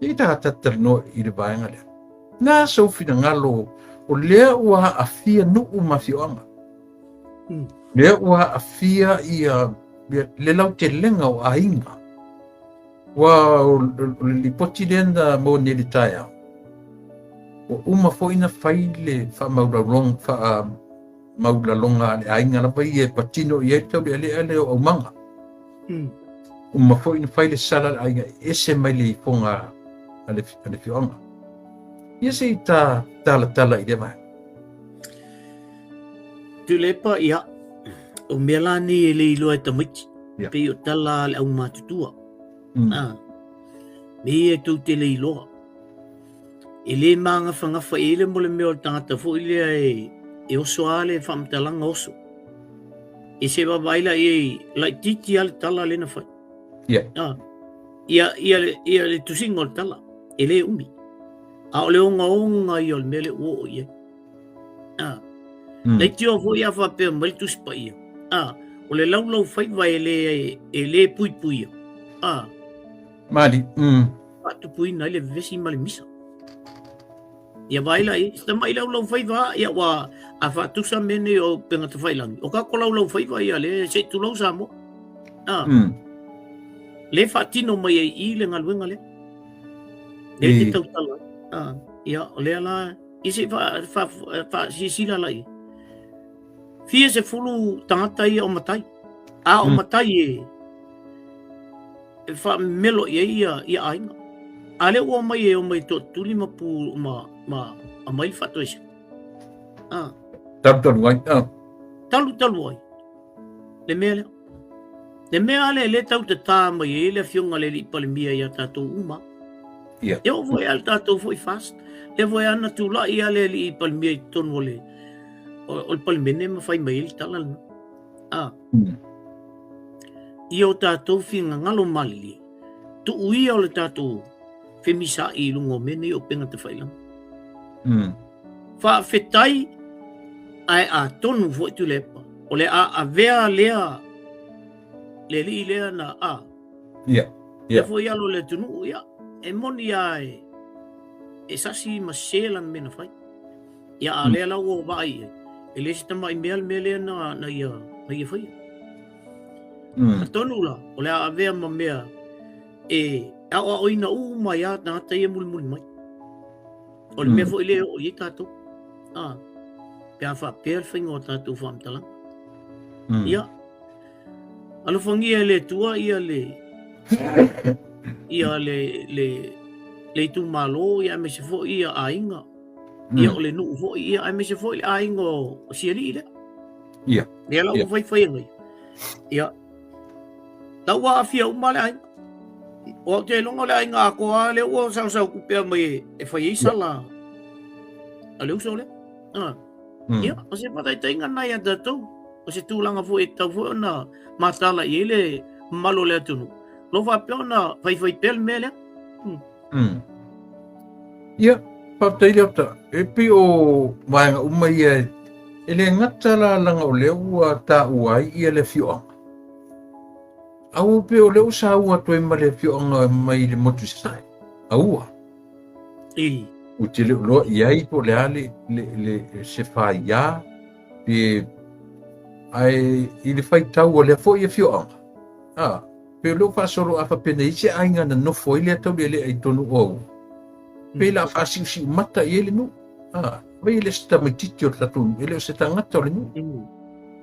E i tagata talanoa i le vaega lea. Na sou finagalo o lea ua aafia nuu ma afioaga. Lea ua aafia ia le lautelega o aiga. Ua o le lipoti lea na maua nei i le taeao, ua uma foi na fai le faamaulauloga, faamaulalona a le aiga lava ia e patino i ai le taulealea lea o aumaga. Uma foi na fai le sala a le aiga e ese mai le ifoga a le afioaga. Ia se i ta talatala i lea vaega. Tuilaepa, ia, o mea la nei e le iloa e tamaiti, yeah. Pei o tala a le aumatutua. Ah, me ia e tou te le iloa. E le magafagafa i ai le mo le mea o le tagata foi lea e, e oso a le faamatalaga oso. E se vaavaai la i ai, laitiiti a le tala lea na fai. Yeah. Ah, ia, ia, ia le tusiga o le tala, e le umi. A o le ogaoga ia o le mea lea ua oo i ai. Ah. Leitioa foi a faapea mai le Tusi Paia. Ah, o le laulau faiva e le, e le puipuia. Ah. Mali. Faatupuina ai le vevesi ma le misa. Ia vaai la i, tamai laulau faiva, ia ua a faatusa mea nei o upega tafailangi. O kako laulau faiva ia le se i tulou Samoa. Ah. Le faatino mai ai i le galuega lea. Le te tautala. Ah, ia o lea la I se faasilasila la ia. Fia 10 tagata ia o matai. A o matai e e faamemelo i ai ia, ia aiga. A lea ua omai e omai tootuli ma pu ma, ma aumai le faatoese. Ah. Talu talu ai. Ah. Talu talu ai. Le mea lea. Le mea lea le tau tatā mai ai le afioga le alii Palemia ia tatou uma. Yeah. E oo foi a le tatou foi fast. Le foi ana tulai a le alii Palemia i totonu o le o le Palemene ma fai mai ai le tala lena. Ah. Ia o tatou finagalo malilie, tuu ia o le tatou femisa'i i luga o mea nei o upega tafailaga. Faafetai ae atonu foi Tuilaepa, o le a avea lea le alii lea na a. Ia. Ia. foi alo le atunuu, ia, e moni a e, e sasi ma sese lana mea na fai. Ia, a lea la ua vaai i ai, e le se tamai mea le mea lea na, na ia, na ia faia. Atonu la, o le a avea ma mea e aoaoina uma ai a tagata ia mulimuli mai. O le mea foi lea e oo i ai tatou. A, pe a faapea le faiga o tatou faamatalaga. Ia, alofagia e le Atua ia le, ia le, le, le itumalo, ia aemaise foi ia aiga, ia o le nuu foi, ia aemaise foi le aiga o Sialii lea. Ia. Lea la ua faifai ai. Ia, la ua aafia uma le aiga. O au te iloga o le aiga atoa lea ua sausau kupea mai e fai ai sala a le uso lea. Ah. Ia, o se faataitaiga lena ia tatou. O se tulaga foi e tatau foi ona mataala i ai le mamalu o le atunuu. O lo o faapea ona faifai pea le mea lea. Ia, faafetai Leota. E pei o vaega uma ia e le gata la leaga o lea ua taua ai ia le afioaga. Aua pei o lea ua saua atu ai ma le afioaga mai le motu i Sasae. Aua. I. Ou te le o iloa i ai po o le a le, le, le, se faia, pe, ae i le faitau a lea foi afioaga, a, pei o lea ua faasolo a faapea na i ai se aiga na nofo ai lea taulealea i totonu o Aua, pei la faasiusiu mata i ai le nuu. A, vai e le o se tamaitiiti o le tatou nuu, e le o se tagata o le nuu.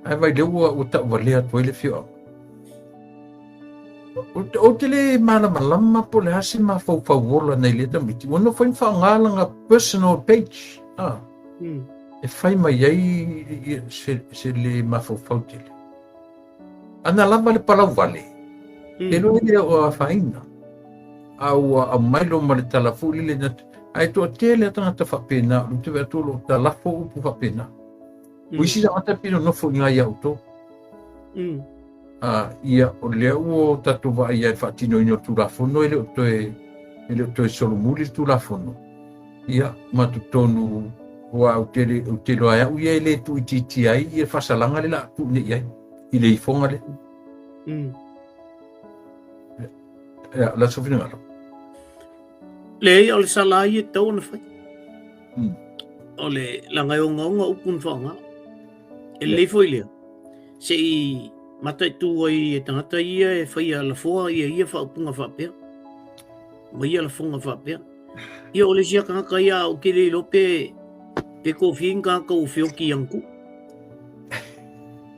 Ae vai lea ua, ua tauvalea atu ai le afioaga. Ou te le malamalama po o le a se mafaufau ola nei lea tamaiti. Ua nofo ai ma faaaoga lana personal page. Ah. E fai mai ai se, se le mafaufau tele. Ana lava le palau vale. Te loa lea o afaina. A ua aumai loa ma le tala foi lele na... Ae toatele a tagata faapena, o le te atu o lo o talafo upu faapena. O isi tagata pei nofo i ina ia outou. Ia, o lea ua tatou vaai ai i le faatinoina o le Tulafono, e le o toe, e le o toe solomuli le Tulafono. Ia, ma totonu, aua ou te le, ou te iloa e au ia e le tuuitiitia ai ia le faasalaga lea o le a tuu nei i ai, i le ifoga lea. Ia, o le a sou finagalo. Leai, o le sala ai e tatau ona fai. O le laga e ogaoga upu na faaaoga. E lelei foi lea, se i mataitu ai e tagata ia e faia lafoa ia ia faaupuga faapea, ma ia lafoga faapea. Ia o le isi tagata ia ou te le iloa pe pe kofia ni tagata ua feoti i ana tuu.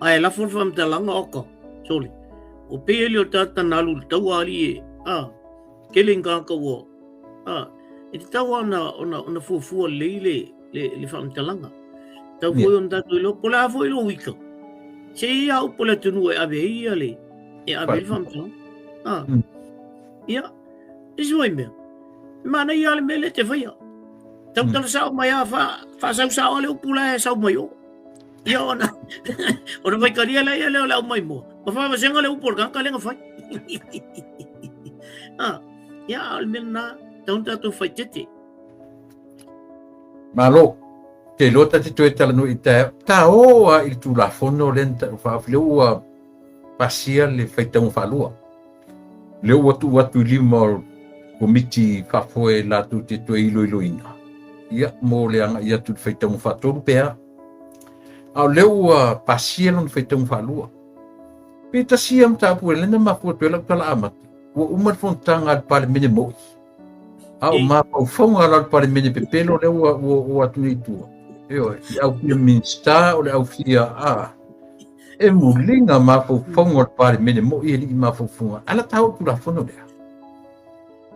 Ae lafo le faamatalaga oka, sole. O pei e le o tagata na alu i le taua alii e, a, tele ni tagata ua, a, e tatau lava ona, ona, ona fuafua lelei le, le, le faamatalaga. Tau foi ona tatou iloa, po o le a foi lou ika, se i a upu a le atunuu e ave ai ia le, e ave ai le faamatalaga. A, ia, isi foi mea, e manaia lava le mea lea e te faia. Tautala sao mai lava, fa, faasau sao lava le upu la e sau mai o. Ia ona, ona faitalia lea lea o le au maimoa, ma faavasega le upu o le tagata lea na fai. Ah, ia, a o le mea lena, tatau ona tatou faitete. Malo, te iloa ta te toe talanoa i taeao. Ta o lava i le Tulafono lea na taua faaofi, lea ua pasia le faitauga faalua. Lea ua tuu atu i lima o le Komiti Faafoe latou te toe iloiloina, ia, mo le agai atu i le faitauga faatolu pe a. A o lea ua pasia lona faitauga faalua. Pe tasi ia mataupu e lena mafua atu ai lau tala amata, ua uma le fonotaga a le Palemene moi. A o mafaufauga la o le Palemene pepelo lea ua ua o atu nei i tua. Ioe, le au fia Minisita o le au fia a e muliga mafaufauga o le Palemene moi e alii mafaufauga. Ala ta o Tulafono lea.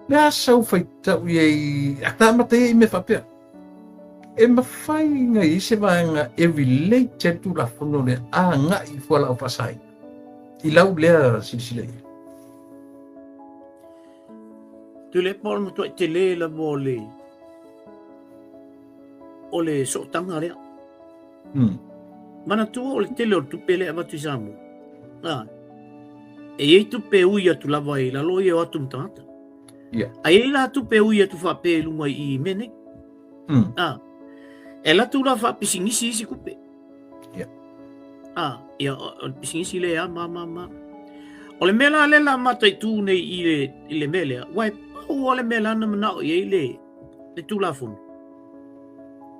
Le a sau faitau i ai, a ta amata ia i mea faapea. E mafai ona i ai se vaega e relate ai le Tulafono lea agai i fualaau faasaina i lau lea silasila i ai? Tuilaepa o le matuai tele lava o le o le sootaga lea. Manatua o le tele o le tupe lea e avatu i Samoa. Ah, e i ai tupe e ui atu lava i lalo ia o atu ma tagata. Yeah. A i ai la tupe e ui atu faapea i luga i mea nei. Ah, e alu atu la faapisinisi isi tupe. Yeah. Ah, ia, o le pisinisi lea a ma, ma, ma. O le mea la lea la mataitu nei i le, i le mea lea, ua e pau lava le mea la na manao i ai le, le Tulafono.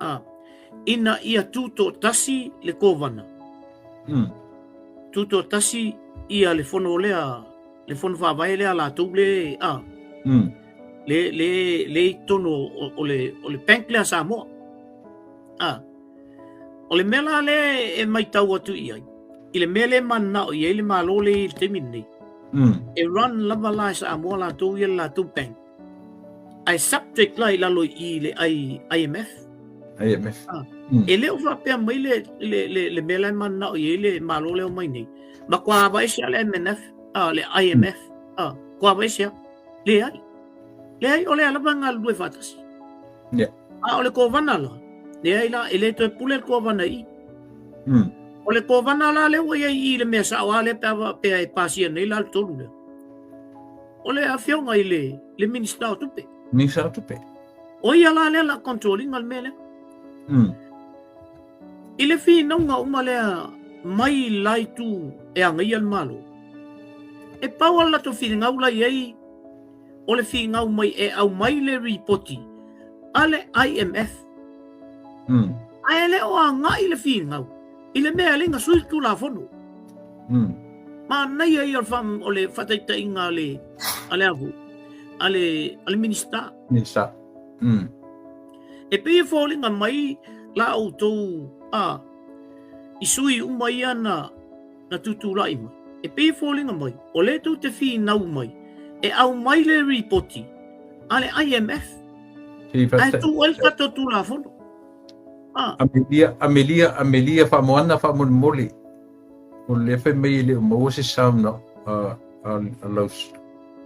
Ah, ina ia tutoatasi le kovana. Tutoatasi ia le fono lea, le fono faavae lea a latou le, a, le, le, le i totonu o, o le, o le bank lea a Samoa. A, o le mea la lea e matau atu i ai, i le mea lea e mananao i ai le Malo lea i le taimi lenei, e run lava la e Samoa latou ia le latou bank, ae subject la i lalo i le IMF. IMF. Ah, E le o faapea mai le, le, le, le mea la e mananao i ai le Malo lea o mai nei, matua aveese lava le MNF, ah, le IMF, ah, matua aveese lava. Leai. Leai, o lea lava e galulue faatasi. Yeah. A o le kovana la, leai la, e le toe pule le kovana i i. O le kovana la lea ua i ai i i le mea sao lava lea pe a faapea e pasia nei la le tolu lea. O le afioga i le, le Minisita o Tupe. Minisita o Tupe. O ia la lea la control ina le mea lea. I le finauga uma lea mai la itu e agaia le Malo, e pau lava le latou finagau la i ai o le finau mai e aumai le ripoti a le IMF. Ae le o agai le finau i le mea e alai na sui le Tulafono. Manaia ia o le faataitaiga a le a le avu a le a le Minista. Minista. E pei e foliga mai la outou a i sui uma ia na na tutulai mai. E pei e foliga mai o lea tou te finau mai e aumai le ripoti a le IMF ae tuu ai le tatou Tulafono. Ah. Amelia, Amelia, Amelia, faamoana faamolemole. O lea fai mai e le o maua se sound a, a, a, a lau,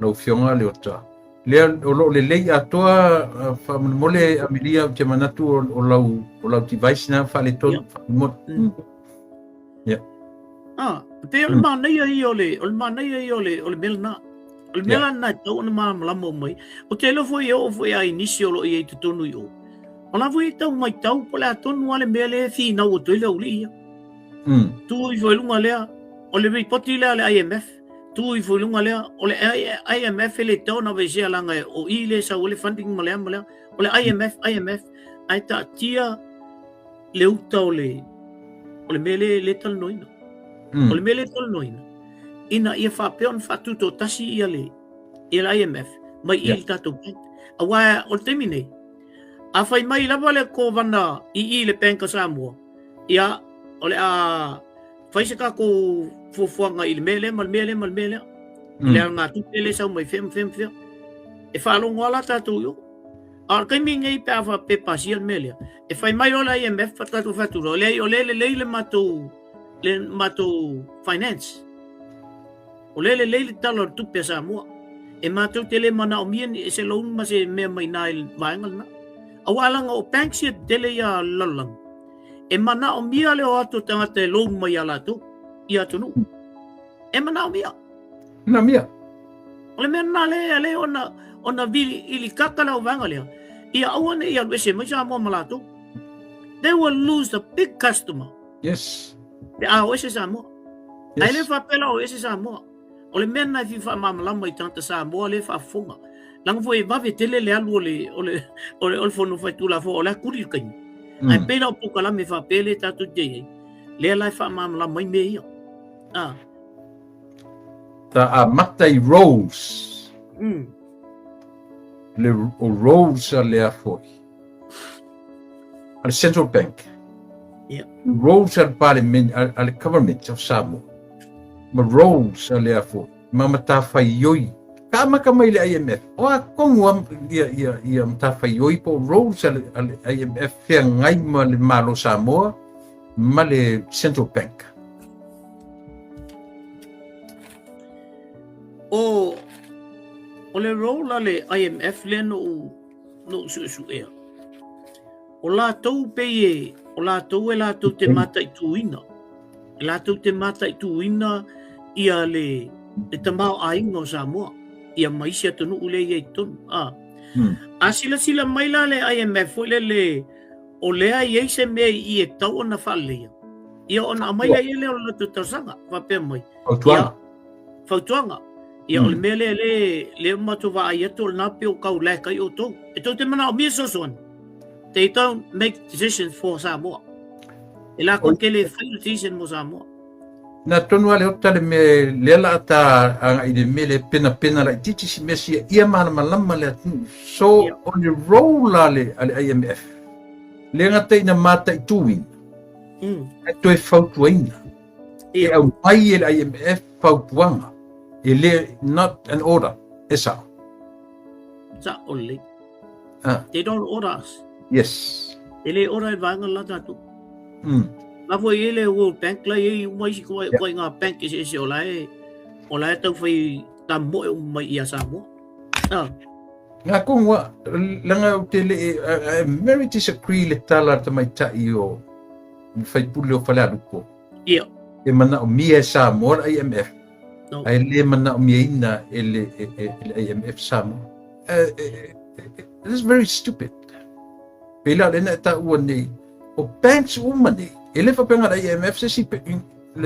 lau afioga Leota. Lea o lo o lelei atoa faamolemole Amelia, ou te manatu o, o lau, o lau device na faaletonu. Yeah. Yeah. Ah, e pei o le manaia ia o le, o le manaia ia o le, o le mea lena. O le mea la lena e tatau ona malamalama uma ai. Ou te iloa foi e oo foi lava i nisi o lo o i ai i totonu i o. O la foi e tau matau po o le a tonu lava le mea lea e finau atu ai le aualii ia. Tu ifo i luga lea, o le ripoti lea a le IMF. Tu ifo i luga lea, o le IMF e le tatau ona aveesea leaga o i lea e sau ai le funding ma le a ma le a. O le IMF, IMF, ae taatia le uta o le, o le mea lea e talanoaina. O le mea lea e talanoaina, ina ia faapea ona faatutoatasi ia le, ia le IMF mai i le tatou bank. Aua o le taimi nei, a fai mai lava le kovana i i le Bank of Samoa, ia, o le a fai se tatou fuafuaga i le mea lea ma le mea lea ma le mea lea. I le alagatupe lea e sau mai fea ma fea ma fea. E faalogo lava la tatou i o. A o le taimi lenei pe a faapea e pasia le mea lea, e fai mai loa le IMF pa tatou fai atu loa, leai o lea e lelei le matou, le matou finance. O lea e lelei le Tala o le Tupe a Samoa. E matou te le manaomia ni se loan ma se mea mai ina i le vaega lena. Aua leaga o banks ia tetele ia a le lalolagi, e manaomia le o atu o tagata e loan mai ia latou i atunuu. E manaomia. Manaomia. O le mea lena lea e ala ona ona vili kaka le au vaega lea, ia aua ne i alu ese mai Samoa ma latou. They will lose the big customer. Yes. Pe a o ese Samoa. Yes. Ae le faapea la o ese Samoa. O le mea lena e fia faamalamalama i tagata Samoa lea e faafofoga. Leaga foi e vave tele le alu o le, o le, o le, o le Fono Faitulafono, o la e kuli le taimi. Ae pei la o polokalame faapea lea tatou te i ai, lea la e faamalamalama ai mea ia. Ah. Ta amata i roles. Le, o roles a lea foi. A le Central Bank. Yeah. Roles a le Parliament, a le Government of Samoa. Ma roles a lea foi. Ma matafaioi. Ka amata mai le IMF. O a tonu a ia, ia, ia matafaioi po o roles a le, a le IMF feagai ma le Malo Samoa ma le Central Bank. O, o le role a le IMF lea na ou, na ou suesuea. O latou pei e, o latou e latou te mataituina. E latou te mataituina ia le, le tamaoaiga o Samoa, ia ma isi atunuu lea e i ai i totonu. A, a silasila mai la le IMF foi lele, o lea e i ai se mea i i e tatau ona faaleleia, ia ona aumai lea lea o le latou talosaga, faapea mai. Fautuaga. Ia, fautuaga. Ia, o le mea lea lea, lea matou vaai atu o lena pei o kau lack ai outou. E tou te manaomia fesoasoani. They don't make decisions for Samoa. E latou te le fai decision mo Samoa. Na tonu a le ota le mea lea la ta agai i le mea le penapena laitiiti si mea sia ia malamalama le atunuu. So, o le role a le, a le IMF, le gata ina mataituina, ae toe fautuaina. E aumai e le IMF fautuaga, e le, not an order, e sao. Sao lelei. Ah. They don't order us. Yes. E le order e vaega la tatou. La foi e le World Bank la e uma isi koe koe ngā bank eseese o la e o la e taumafai tamoe uma mai ia Samoa. Ah. Ngā kongua, langa o te le, I very disagree le tala a le tamaitai o le faipule o Falealupo. Ia. E manaomia e Samoa le IMF. No. Ae le manaomiaina e le, e, e, e le IMF Samoa. This is very stupid. Pei la lena e taua nei, o banks uma nei, e le faapea na o le IMF se isi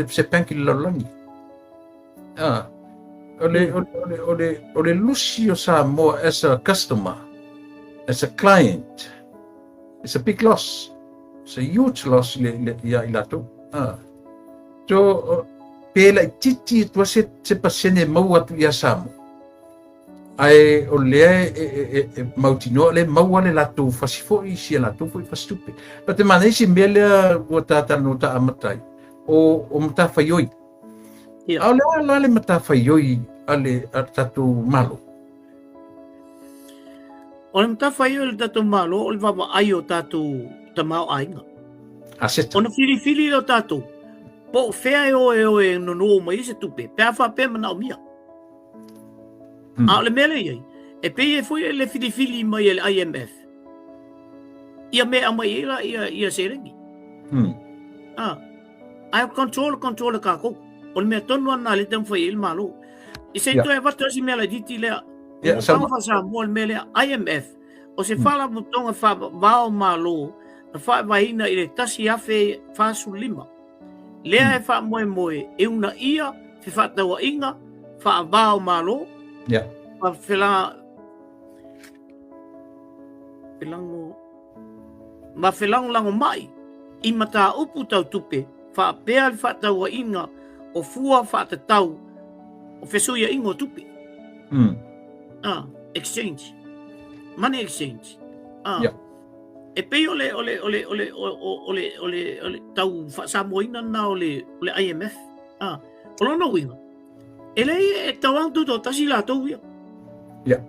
se bank i le lalolagi. Ah, o le, o le, o le, o le, o le lusi o Samoa as a customer, as a client, it's a big loss. It's a huge loss le, le, ia i latou. Ah. So, pe laitiiti atu se, se pasene e maua atu ia Samoa. Ae o lea e, e, e, e mautinoa le maua le latou fasi foi i si a latou foi fasitupe. Pa te manaia si mea lea ua tātalanoa ta amata ai, o, o matafaioi. Ia. A o le a la le matafaioi a le, a le tatou Malo? O le matafaioi a le tatou Malo o le vaavaai o tatou tamaoaiga. Aseta. Ona filifili lea o tatou, po o fea e o e o e nono mai ai se tupe, pe a faapea e manaomia. A o le mea lea e i ai, e pei e foi le filifili mai e le IMF ia mea e aumai ai la ia, ia seleni. Ah, ae o control, control e kākou. O le mea tonu lava lena lea e taumafai ai le Malo. I se i toe avatu ai si mea laitiiti lea, o Yeah, monotaga faa-Samoa le mea lea, IMF, o se faalapotopotoga faava-o-Malo na faavaeina i le 1045. Lea e faamoemoe e uunaia fefaatauaiga, Faava o Malo. Yeah. Ma fela felago ma felagolagomai i mataupu tau tupe faapea le faatauaiga o fua faatatau o fesuiaiga o tupe. Ah, exchange. Money exchange. Ah. Yeah. E pei o le o le o le o le o le o le o le tau faasamoaina lena o le o le IMF. Ah, o lona uiga, e leai e tatau lava ona tutoatasi latou ia. Yeah.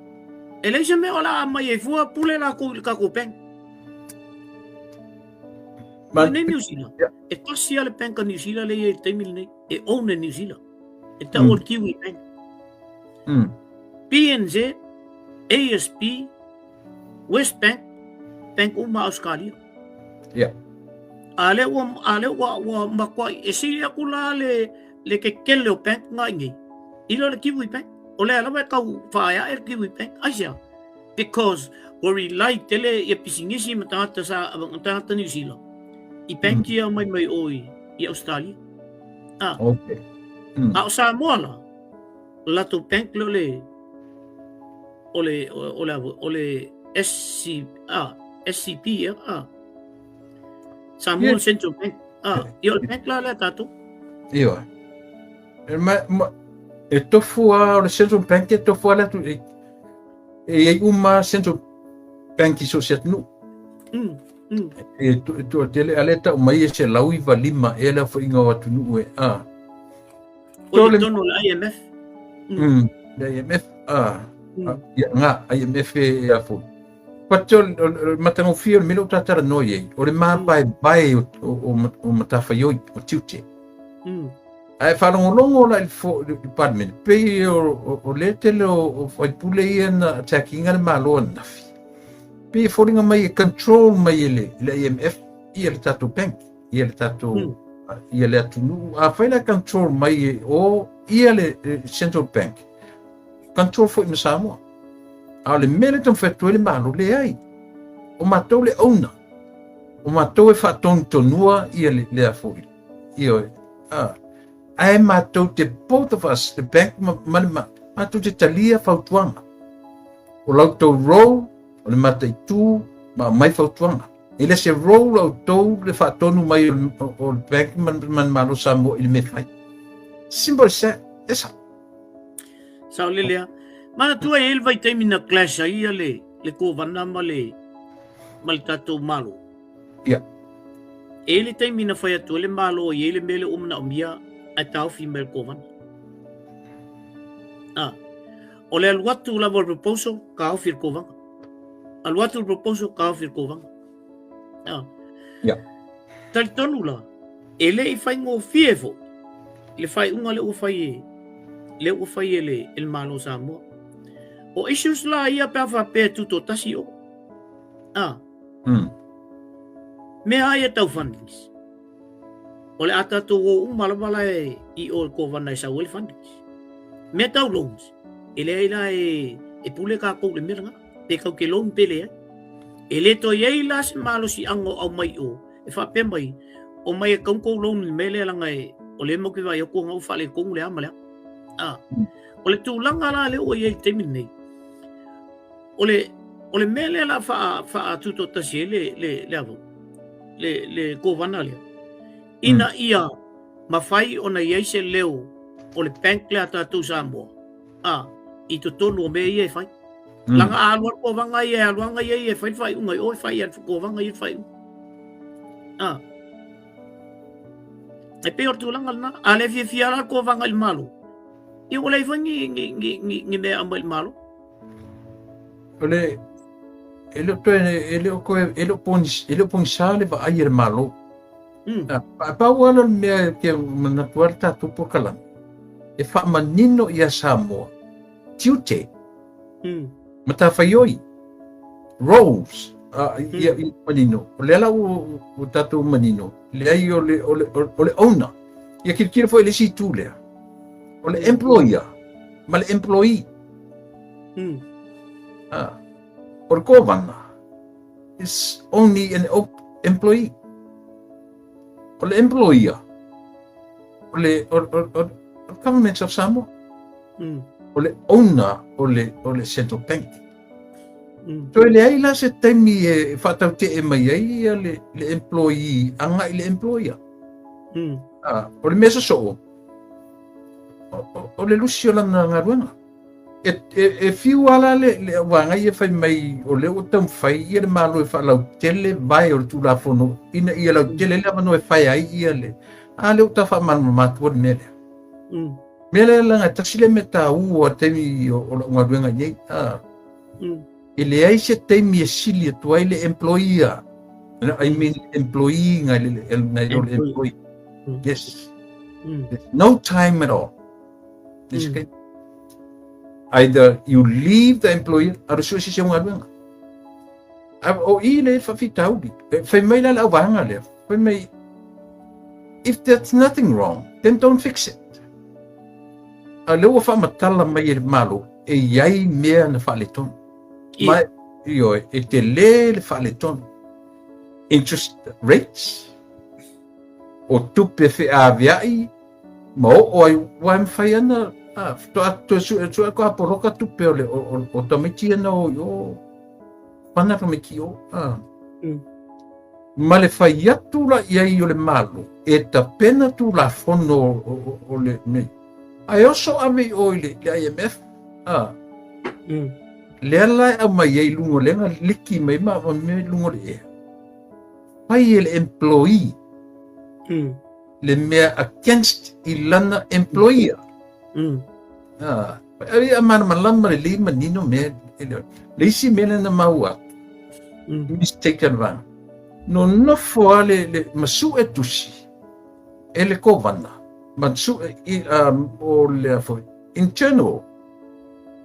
E leai se mea o le a aumai ai fua pule latou i le tatou bank. Ma, Nei New Zealand. Yeah. E tasi lava le bank a New Zealand lea e i ai i le taimi lenei. E own e New Zealand. E tau o le Kiwi Bank. PNZ, ASB, Westbank, bank uma a Australia. Yeah. A lea ua, a lea ua, ua matuai, e sili atu la le, le kekele o bank nga i nei, i lo le Kiwi Bank. O lea lava e tau whaeae le Kiwi Bank. Aisea? Because ua rely tele ia pisinisi ma tagata sa, ma tagata New Zealand. I bank ia mai mai o i, i Australia. Ah. Okay. A o Samoa la, o latou bank lea o le, o le, o le, o le SC, ah, SCB, eh, ah. Samoa yeah. Central Bank. Ah, ia o le bank la lea tatou. Ioe. E, ma, ma, e tofu a o le Central Bank e tofu a le atu e, e i ai uma Central Bank i so o se atunuu. E to, e to, tele ale tau mai e 195 e le aofaiga o atunuu e a. O i totonu o le IMF. Le IMF, a. Ia, nga, IMF e, e a foi. But o le matagofie o le mea lea ua talanoa i ai, o le māpaepae o, o, o, o matafaioi, o tiute. Ae faalogologo la i le Palemene, pei o, o, o lea tele o, o faipule ia na attack ina le Malo ananafi. Pei e foliga mai e control mai e le, le IMF ia le tatou bank, ia le tatou, ia le atunuu. Afai la control mai e o ia le Central Bank, control foi ma Samoa. A o le mea lea e taumafai atu ai le Malo, leai. O matou le owner. O matou e faatonutonua ia le, le a foi. Ioe. A. Ae matou te, both of us, the bank ma, ma le ma, matou te talia fautuaga. O la outou role, o le mataitu ma aumai fautuaga. E le se role a outou le faatonu mai o, o, o le bank ma, ma le Malo Samoa i le mea e fai. Simple as that. E sao. Saolele lava. Manatua e i ai le vaitaimi na clash ai ia le, le Kovana ma le, ma le tatou Malo. Ia. E i ai le taimi na fai atu ai le Malo e i ai le mea lea ua manaomia ae taofi mai e le Kovana. Ah. O le alu atu lava o le proposal, taofi e le Kovana. Alu atu le proposal, taofi e le Kovana. Ah. Ia. Talitonu la, e le i faigofie foi le faaiuga lea ua fai e lea ua fai e le, e le Malo o Samoa. O issues la ia pe a faapea e tutoatasi o. Ah. Mea a ia tau fundings. O le a tatou o uma lava la e i o le Kovana e sau ai le fundings. Mea tau loans, e leai la e, e pule kākou i le mea lena. Pe kau ke loan pe leai. E le toe i ai la se malosiaga o aumai i o, e faapea mai, omai e kau kou loan i le mea lea leaga e, o lea matou te vaai atu ona ua faaletonu le a ma le a. A, o le tulaga la lea ua i ai i le taimi lenei, o le, o le mea lea la faa, faatutoatasi ai le, le, le a foi, le, le kovana lea, ina ia mafai ona i ai se leo o le bank lea a tatou Samoa, a, i totonu o mea ia e fai. Leaga a alu lava le kovana ia e alu lava ia e fai le faaiuga i o e fai e le kovana ia le faaiuga. A. E pei o le tulaga lena. A le fiafia la le kovana i le Malo, ia ua leai foi ni, ni, ni, ni, ni mea e aumai i le Malo. O le, e le o toe, e le o toe, e le o pogisa, e le o pogisa le vaai a le Malo. A pau lava le mea e te manatu ai le tatou polokalame, e faamanino ia Samoa, tiute, matafaioi, roles, ia manino. O lea la ua tatou manino, leai o le, o le, o le owner. Ia tilotilo foi i le isi itu lea, o le employer ma le employee. O le kovana, is only an employee. O le employer, o le, o, o, o, o government of Samoa. O le owner o le, o le Central Bank. Toe leai la se taimi e faatautee mai ai ia le, le employee agai i le employer. Ah, o le mea sosoo, o, o, o le lusi o lana galuega. E, e, e fiu lava la le, le auvaega ia fai mai o lea ua taumafai ia le Malo e faalautele vae o le Tulafono ina ia lautele le avanoa e fae ai ia le a lea ua ta faamalamalama atua le mea lea. Mea lea leaga e tasi lea mea taua taimi o, o lau galuega i nei. A, E leai se taimi e sili atu ai le employer. I mean employee ngai le ngai lo le employee. Yes. There's no time at all. This okay. Either you leave the employer aru sue se se galuega. O i le faafitauli. Fai mai la le auvaega lea. Fai mai if there's nothing wrong, then don't fix it. A lea ua faamatala mai e le Malo e i ai mea na faaletonu. Ma ioe, e telē le faaletonu. Interest rates, o tupe feaveai ma oo ai, aua e mafai ana faatoa toe sue sue atu a poloka tupe o le o, o, o tamaiti ia na o i o pana tamaiti i o. A. Ma le fai atu la i ai o le Malo e tapena Tulafono o, o, o le mea. Ae oso ave i o i le, le IMF. A. Lea la e aumai ai i luga o le ga liki mai ma ma mea i luga o le ea. Fai e le employee le mea against i lana employer. A, ai a malamalama lelei manino mea e le le isi mea lea na maua atu. Mistake advance. Nonofo lava le, le ma sue tusi e le kovana ma sue i, um, o le foi internal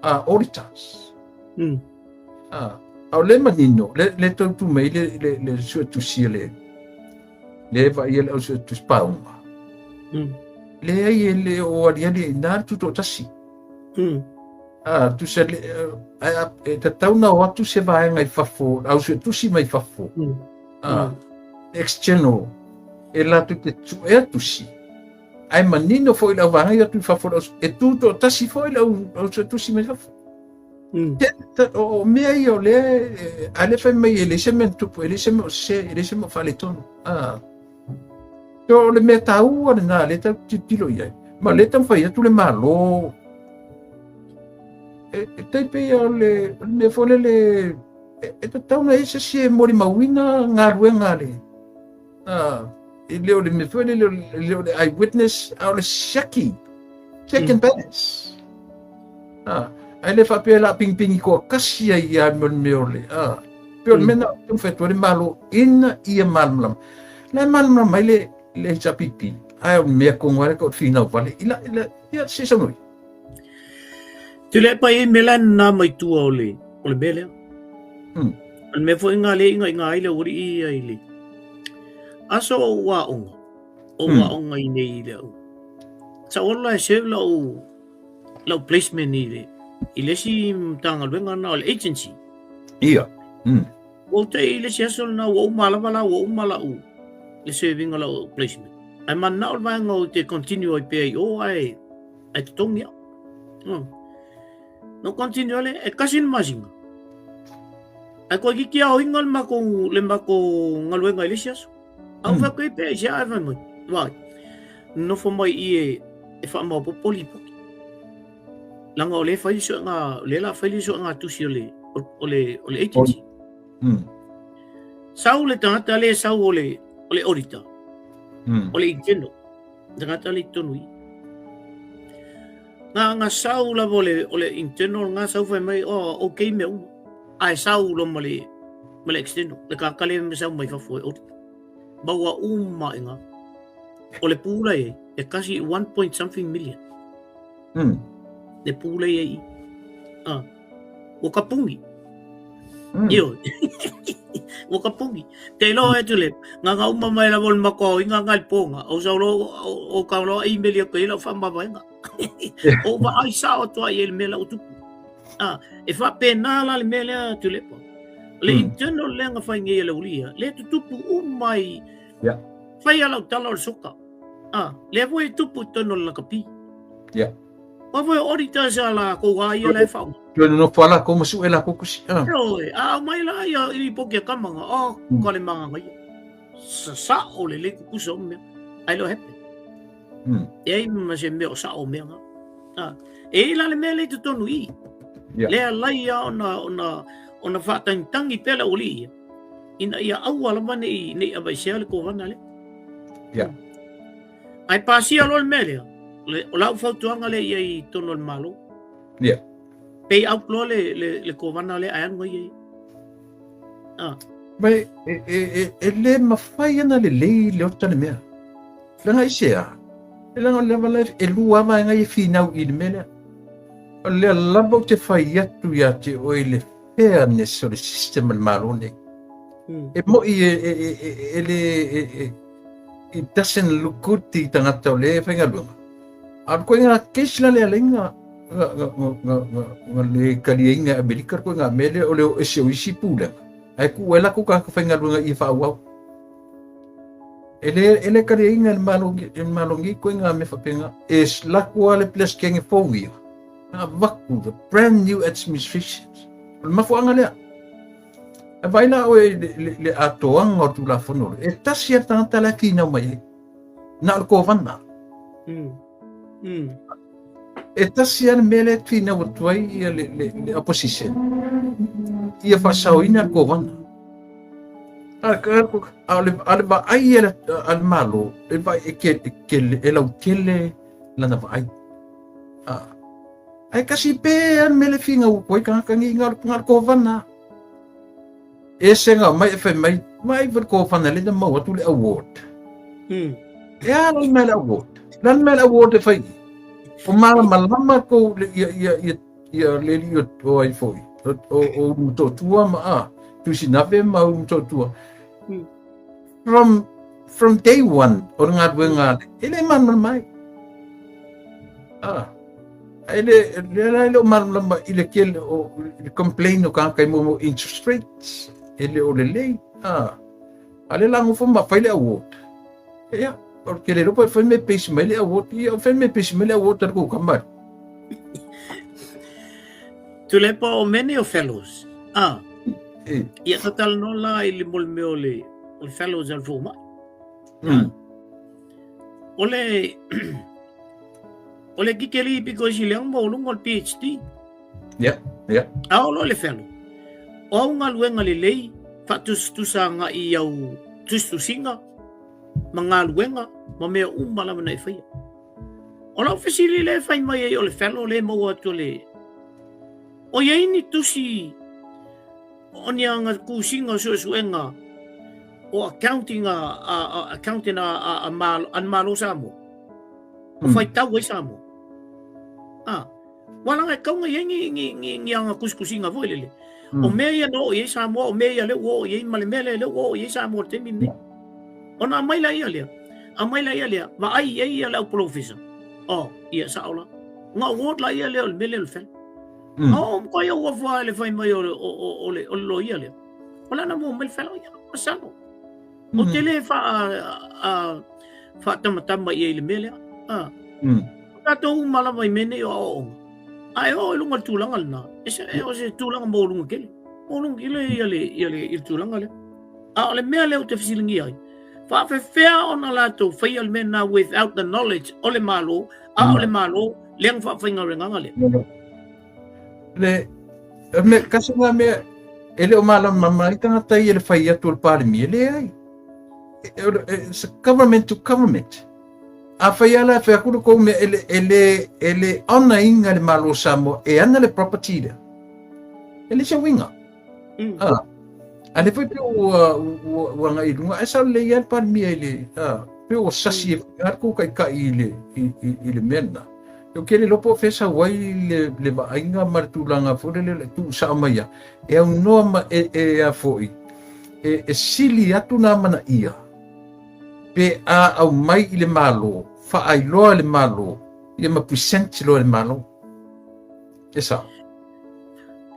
auditors. A o le manino, le, le tautu mai le, le, le sue tusi le, le vaai le au sue tusi paunga. Leai e le o aliali i nā le tutoatasi. A, tusa le, a, e tatau na o atu se vaega i fafo, au sue tusi mai fafo. A, external, e latou te suea tusi. Ae manino foi le au vaega i atu i fafo, e tutoatasi foi le au, au sue tusi mai fafo. O, o mea ia o lea, a lea fai mai e leai se mea na tupu, e leai se mea o sese, e leai se mea o faaletonu. A. So, o le mea taua lena, lea tatou tilotilo i ai. Ma o lea e taumafai atu le Malo, e, e tai pei o le, o le mea foi lele, e, e tatau ona i ai se isi e molimauina galuega a le, a, e le o le mea foi lele, e le o le eyewitness, a o le checking, check and balance. A, ae le faapea o le a pingipingi toatasi ai lava ma le mea o le, a, pei o le mea lena e taumafai atu ai le Malo ina ia malamalama. O la e malamalama ai le, le HRPP, ae o le mea tonu lava lea tau finau vale, i la, i la, ia, se sau noi. Tuilaepa e i ai mea la na mai tua o le, o le mea lea. O le mea foi nga le inga inga ai le aualii ia i le aso o ou aoga, o ou aoga i nei i le au. Sa ou alu la e serve lau, lau placement i le, i le isi Matagaluega na o le agency. Ia. Ua ou te i le isi aso lena ua uma lava la ua uma lau le serving o lau placement. Ae mananao le vaega ou te continue ai pea i o ae ae totogi au. No continue ale e kasi le masina. Ae koe kiki aoina le makou le makou galuega i le isi aso. Au fai koe pea i se ae fai mai. Vai. Nofo mai i e e faamaopoopo lipoti. Leaga o lea e fai le suega, o lea la fai le suega tusi o le o le o le agency. Sau le tagata le sau o le o le auditor. O le internal. Tagata le i totonu i. Nga nga sau lava o le o le internal nga sau fai mai oh okay mea uma. Ae sau loa ma le ma le external. Le tagata le me sau mai fafo e audit. Maua uma i nga. O le pula e e kasi 1 point something million. Le pula e i. Ah. Ua ka pungi. Io. Ua ka pungi. Te loa e tule, nga nga uma mai lava o le makoa i nga nga le ponga. O sau lo o ka loa email ia koe lau whamavaenga. O wa ai sao atu ai e le mea lau tupu. Ah, e whapena la le mea lea Tuilaepa. Le internal lea nga whai ngei e le ulia, le tutupu umai. Yeah. Whai a lau tala o le soka. Ah, lea foi e tupu i tonu o le lakapi. Yeah. Aua foi o auditors a lakou a ia la e faaaoga. Toe nonofo lava lakou ma sue lakou tusi. Ioe, a aumai la ia i lipoti a Kamaga, oh, ka le magaga ia. Sasao lelei tutusa uma mea, ae le o happen. E ai ma se mea o sao mea nga. Ah, e i la le mea le i totonu i. Yeah. Le alai ia ona, ona, ona whatangitangi pea le aualii ia. Ina ia aua lava nei, nei aveesea le kovana lea. Yeah. Ae pasia loa le mea lea, le, o lau fautuaga lea ia i totonu o le Malo. Yeah. Pay out loa le, le, le kovana lea ae alu mai ia. Ah. Mai, e, e, e, e le mafai ana lelei le ota le mea. Leaga i se a? E leaga o le lava e lua lava vaega ia e finau i le mea lea. O lea lava ou te fai atu ia te oe le fairness o le system a le Malo nei. E moi e, e, e, e, e le, e, e, it doesn't look good i tagata o lea e faigaluega. A o le koiga case la lea alai nga, nga, nga, nga, nga, nga, nga le kaliaina e Amerika le koiga mea lea o le o ese o isi pulega. Ae tuu ai latou tagata faigaluega i e faaauau. E le, e le kaliaina e le Malo, e le Malo nei koiga mea faapena. E latou lava le Peresetene fou ia. Na avatu the brand new administration. O le mafuaaga lea. E vaai la oe i le, le, le atoaga o le Tulafono lea, e tasi lava le tagata la e finau mai ai, na o le kovana. E tasi lava le mea lea e finau atu ai ia le, le, le opposition, ia faasaoina le kovana. A, a, o le, a le vaai a le, a le Malo, e vaai e, ke, e, ke, e lautele lana vaai. A, ae kasi pē a le mea le finau atu ai tagata nei, na o le, na o le kovana. E se nga mai e fai mai, mai foi le kovana lea na maua atu le award. E a la le mea le award? Le a le mea le award e fai? O malamalama kou le ia ia ia ia le alii o o ai foi. O o o Motootua ma a Tusinave ma Motootua. From from day one o le galuega e le malamalama ai. Ah. E le le la e le o malamalama i le tele o le complain o tagata i mo interest rates e le o lelei. Ah. A le la nofo ma fai le award. Ia, o le tele lopa e fai me pesi mai le award. Ia, o fai me pesi mai le award a le kou kamari. Tuilaepa o mea nei o fellows. Ah. Ia ta talanoa la i le mo le mea o le o le fellows a le fomai. O le o le kikeli piko i leaga maualuga o le PhD. Yeah. A oo loa le fellow. O au galuega lelei faatusatusa agai i au tusitusiga ma galuega ma mea uma lava na e faia. O lau fesili lea e fai mai ai o le fellow lea e maua atu o le O i ai ni tusi o ni aga kusiga o suesuega o accounting a, a, a accounting a, a, a, malo, a Malo Samoa. O whaitau ai Samoa. Ah. Ua laga e kaunga i ai ni, ni, ni, ni aga kusikusiga foi lele. O mea ia na oo i ai Samoa, o mea ia lea ua oo i ai, ma le mea lea lea ua oo i ai Samoa i le taimi lenei. Ona aumai laia lea, aumai laia lea, vaai i ai ia le au polofesa. Oh, ia sao la. Ona award laia lea o le mea lea o le fellow. A oo matua ou ofu lava i le fai mai o le, o, o, o le, o le loia lea. O le a na mua mai le fellow, ia, masalo. Ou te le faa, a, faatamatama i ai i le mea lea. A. O tatou uma lava i mea nei o aoaoga. A e oo i luga o le tulaga lena, e se, o se tulaga maualuga tele. Maualuga tele ia le, ia le, ia le tulaga lea. A o le mea lea ou te fesiligia ai, faafefea ona latou faia le mea lena without the knowledge o le Malo, a o le Malo lea na faafaigaluegaga lea. Le, me, kasi nga mea, e le o malamalama ai tagata ia le fai atu o le Palemia, leai. It's a government to government. A fai ala e fai atu le kou mea, e le, e le, e le honour ina le Malo o Samoa e ana le property lea. E le se uiga. Ah. A lea foi pei ua, ua, ua agai i luga, ae sao lelei lava le Palemia i le, ah, pei ua sasi e fai le kou taitai i le, i, i, i le mea lena. Ou te le iloa po o fea sau ai le, le vaaiga ma le tulaga foi lele le tuusao mai ia, e aunoa ma, e, e a foi, e, e sili atu nā manaia pe a aumai i le Malo, faailoa e le Malo, ia ma present loa e le Malo. E sao.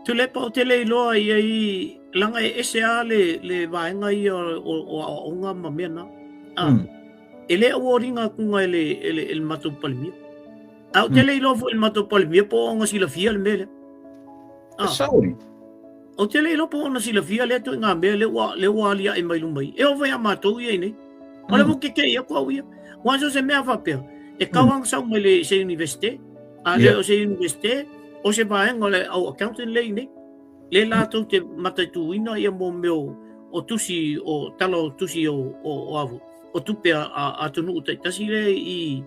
Tuilaepa ou te le iloa i ai leaga e ese lava le, le vaega ia o, o aoaoga ma mea na. Ah, E le award ina atuga e le, e le, e le matou Palemia. A ou te le iloa foi i le matou Palemia po o ona silafia le mea lea. E sao alii. Ou te le iloa po o ona silafia lea ituaiga mea lea ua, lea ua aliae mai luma i. E oo foi ia matou ia i nei. O le ua kekei atu au ia. Aua so o se mea faapea, e tau lava ona sau mai le se Universite. A le o se Universite, o se vaega o le au accountant lea i nei. Lea latou te mataituina ia mo mea o tusi, o tala o tusi o, o, o avu, o tupe a, a, a atunuu taitasi lea i,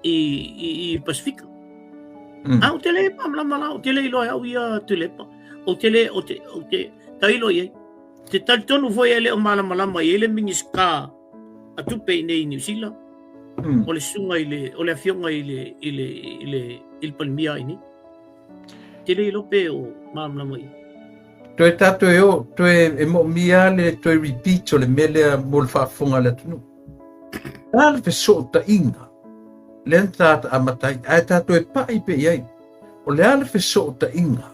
i, i, i Pasifika. A ou te le malamalama la, ou te le iloa e au ia Tuilaepa. Ou te le, ou te, ou te tailo i ai. Te talitonu foi e le o malamalama i ai le Minisita a tupe i nei i Niu Sila, o le susuga i le, o le afioga i le, i le, i le, i le Palemia i nei. Te le iloa pe o malamalama i ai. Toe tatou e o, toe e moomia le toe repeat o le mea lea mo le faafofoga a le atunuu. A le fesootaiga lea na ta amata ai, ae tatou e pai pea i ai. O le a le fesootaiga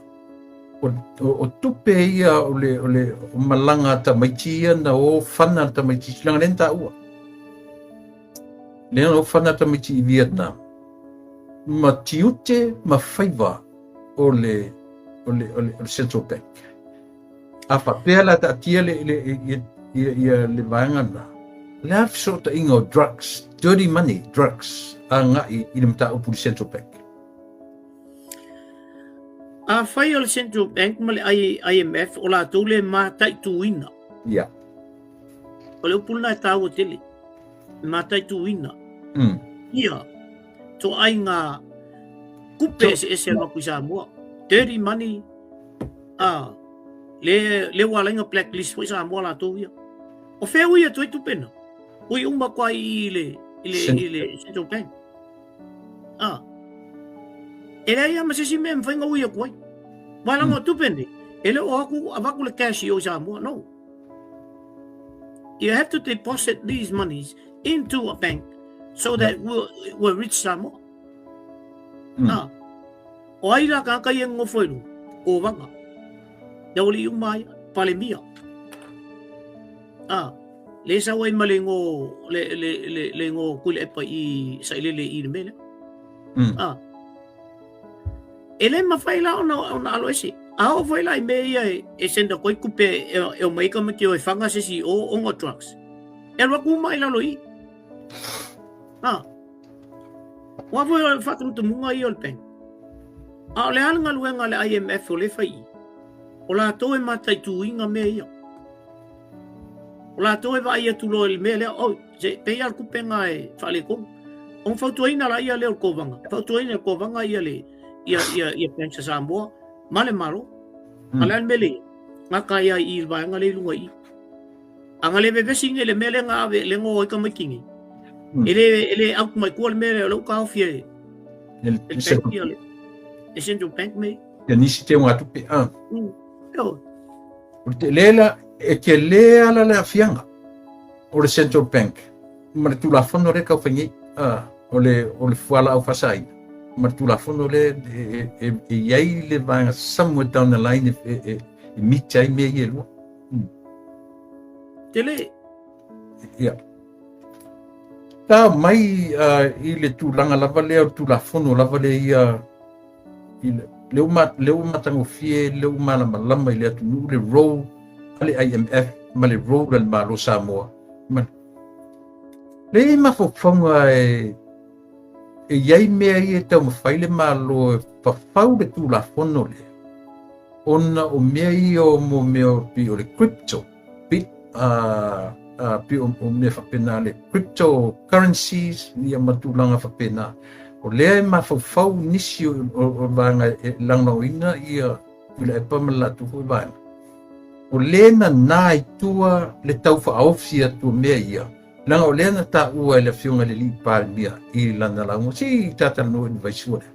o, o, o tupe ia o le, o le o malaga a tamaiti ia na o fana a tamaiti, leaga lea na taua. Lea na o fana a tamaiti i Vietnam. Ma tiute ma faiva o le, o le, o le, o le Central Bank. A faapea la taatia le, le, ia, ia, ia le vaega lena, le a fesootaiga o drugs, dirty money, drugs, agai i le mataupu i le Central Bank? Afai o le Central Bank ma le IMF o latou le mataituina. Ia. O le upu lena e taua tele. Mataituina. Ia, toaiga kupe eseese alu atu i Samoa. Dirty money, a, le, le ua ala ai ona blacklist foi Samoa latou ia. O fea ui atu ai tupe na? Ui uma atu ai i le, i le, i le Central Bank. A, e leai lava ma se isi mea e mafai ona ui atu ai. Aua leaga o tupe nei, e le o atu avatu le cash i o i Samoa, no. You have to deposit these monies into a bank so that we'll, we'll reach Samoa. Ah. O ai la ka kai e ngofo i runga? O Vanga. Ia oli uma ai, Palemia. Ah. Le sau ai ma le ngo le le le le ngo Tuilaepa i sailele i le mea lea. Ah. E le mafai la ona ona alo ese. A oo foi la i mea ia e, e send atu ai tupe e, e omai ai tamaiti o e fanga se isi o ona drugs. E alu atu uma i lalo i i. Ha. Ua foi o le faatumutumuga ia o le bank. A o le a le galuega a le IMF o lea e fai i i? O latou e mataituina mea ia. O latou e vaai atu loa i le mea lea, oi, se pei lava le tupe lena e faaletonu. Ona fautuaina laia lea o le Kovana, fautuaina e le Kovana ia le ia ia ia Banks a Samoa ma le Malo. A o le a le mea lea i ai? Gata ai lava i i le vaega lea i luga i i. A na le vevesi nei i le mea lea na ave lea na o ai tamaiti nei, e le e le out mai tua le mea lea, o lea ua taofi e E le bank ia le e Central Bank mea ia. Ia nisi teugatupe, a. O le tele la, e tele ala le aafiaga o le Central Bank ma le Tulafono lea e tau fai nei, a, o le, o le fualaau faasaina ma le Tulafono lea e, e, e i ai le vaega somewhere down the line e, e, e meet ai mea ia e lua. Tele. Ia. Ta mai uh, i le tulaga lava lea o le Tulafono lava lea ia i le, le ua, le ua matagofie, le ua malamalama i le atunuu le role a le IMF ma le role a le Malo Samoa. Ma, le i ai mafaufauga e, e i ai mea ia e taumafai le Malo e fafau le Tulafono lea, ona o mea ia o mo mea o pei o le crypto, bit, uh, uh, pei o, o mea faapena le crypto currencies ia ma tulaga faapena. O lea e mafaufau nisi o, o, o vaega e lagolagoina ia Tuilaepa ma le latou foi vaega. O lea na na i tua le tau faaofi atu o mea ia, leaga o lea na taua e le Afioga i le Alii Palemia i lana lauga. Se i ta talanoa i le vaisua lea.